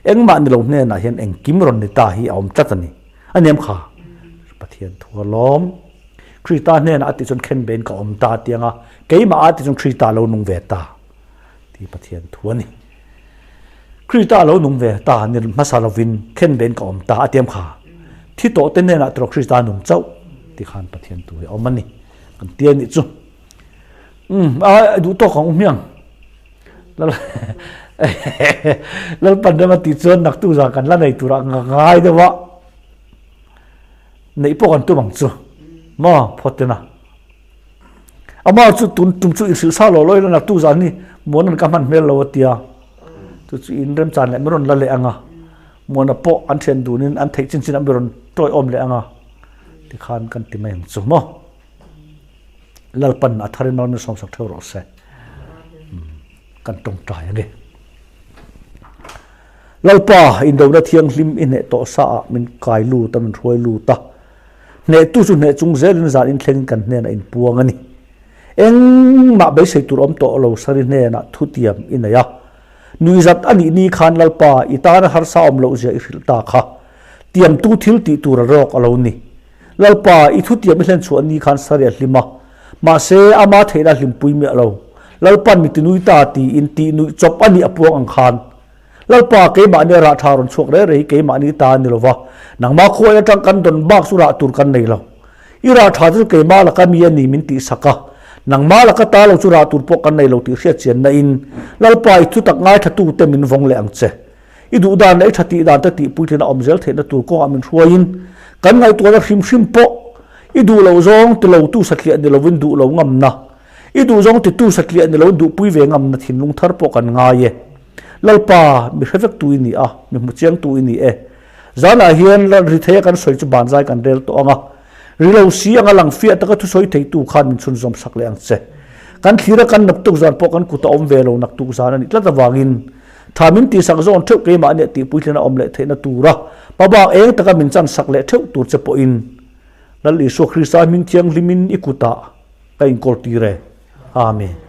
Engmah ni lo hnenah hian engkim rawn ni ta hi a awm tlat a ni. A niam kha Pathian thu a lawm. Krista hnenah a tih chuan khen bein ka awm ta tiang a, keimah a tih chuan Krista a lo nung ve ta tih Pathian thu a ni. Krista a lo nung ve ta ni hmasa lovin khen bein ka awm ta a tiam kha. Thi tawh te hnenah tawh Krista a nung chauh ti khan Pathian thu hi a awm a ni. Kan ti a nih chu. Umm a duh tawk ang u hmiang. Lalpan rem a tih chuan naktuk zan kan la nei turah ngai deuh a, neih pawh kan tum ang chu maw phawt tena. Amah chu tun tum chu inhrilh sa lo lo ila naktuk zan hi Muana'n ka hman hmel lo a tia, chu chu in remchan leh min rawn la leh ang a, Muana pawh an thian dunin an theih chin chin ah min rawn tawiawm leh ang a, tikhan kan ti mai ang chu maw. Lalpan a tharin nawn sawmsak theuh rawh se. Kan tawngtai a ni. Lalpa, indona thianghlim i hneh tawh sa ah min kai lut a, min hruai lut a. Hnehtu chu hneh chung zelin zan inthlengin kan hnenah inpuang a ni. Engmah beisei tur awm tawh lo Sari hnenah thutiam i nei a. Nuihzat a nih ni khan Lalpa, i tana harsa awm loh zia i hrilh ta kha. Tiamtu thil tih tur a rawk a lo ni. Lalpa, i thutiam i hlenchhuah ni khan Sari a hlim a, mahse, ama theihna a hlimpui miah lo. Lalpa'n mi tinui ta tiin tih nuih chawp a nih a puang ang khan. Lalpa, keimahni a rah tha rawn chhuak reh reh hi keimahni ta a ni lo va, nangmah khuai atang kan dawn bak chu rah tur kan nei lo. I rah tha chu keimah laka mi a ni min tihsak a, nangmah laka ta lo chu rah tur pawh kan nei lo tih hriatchianna in, Lalpa, i thutak ngaithlatute min vawng leh ang che. I duh dan leh i tha tih dan te tih puitlin a awm zel theihna tur kawngah min hruaiin kan ngaihtuahna hrim hrim pawh i duh loh zawng ti lo tu satliah ni lovin duh lo ngamna, i duh zawng ti tu satliah ni lovin duhpui ve ngamna thinlung thar pawh kan ngai e. Lalpa, mi hre vek tu i ni a, mi hmu chiang tu i ni e. Zanah hian ri theia kan sawi chu banzai kan rel tawh ang a, ri lo si anga lang fiah taka thusawi theitu khan min chhunzawm sak leh ang che. Kan thlira kan naktuk zan pawh kan kut a awm ve lo naktuk zan a nih tlat avangin Tha min tihsak zawn theuh keimah nia tih puitlin a awm leh theihna tura hmabak eng taka min chansak leh theuh tur che pawhin Lal Isua Krista hming thianghlimin i kutah ka inkawl tir e. Amen.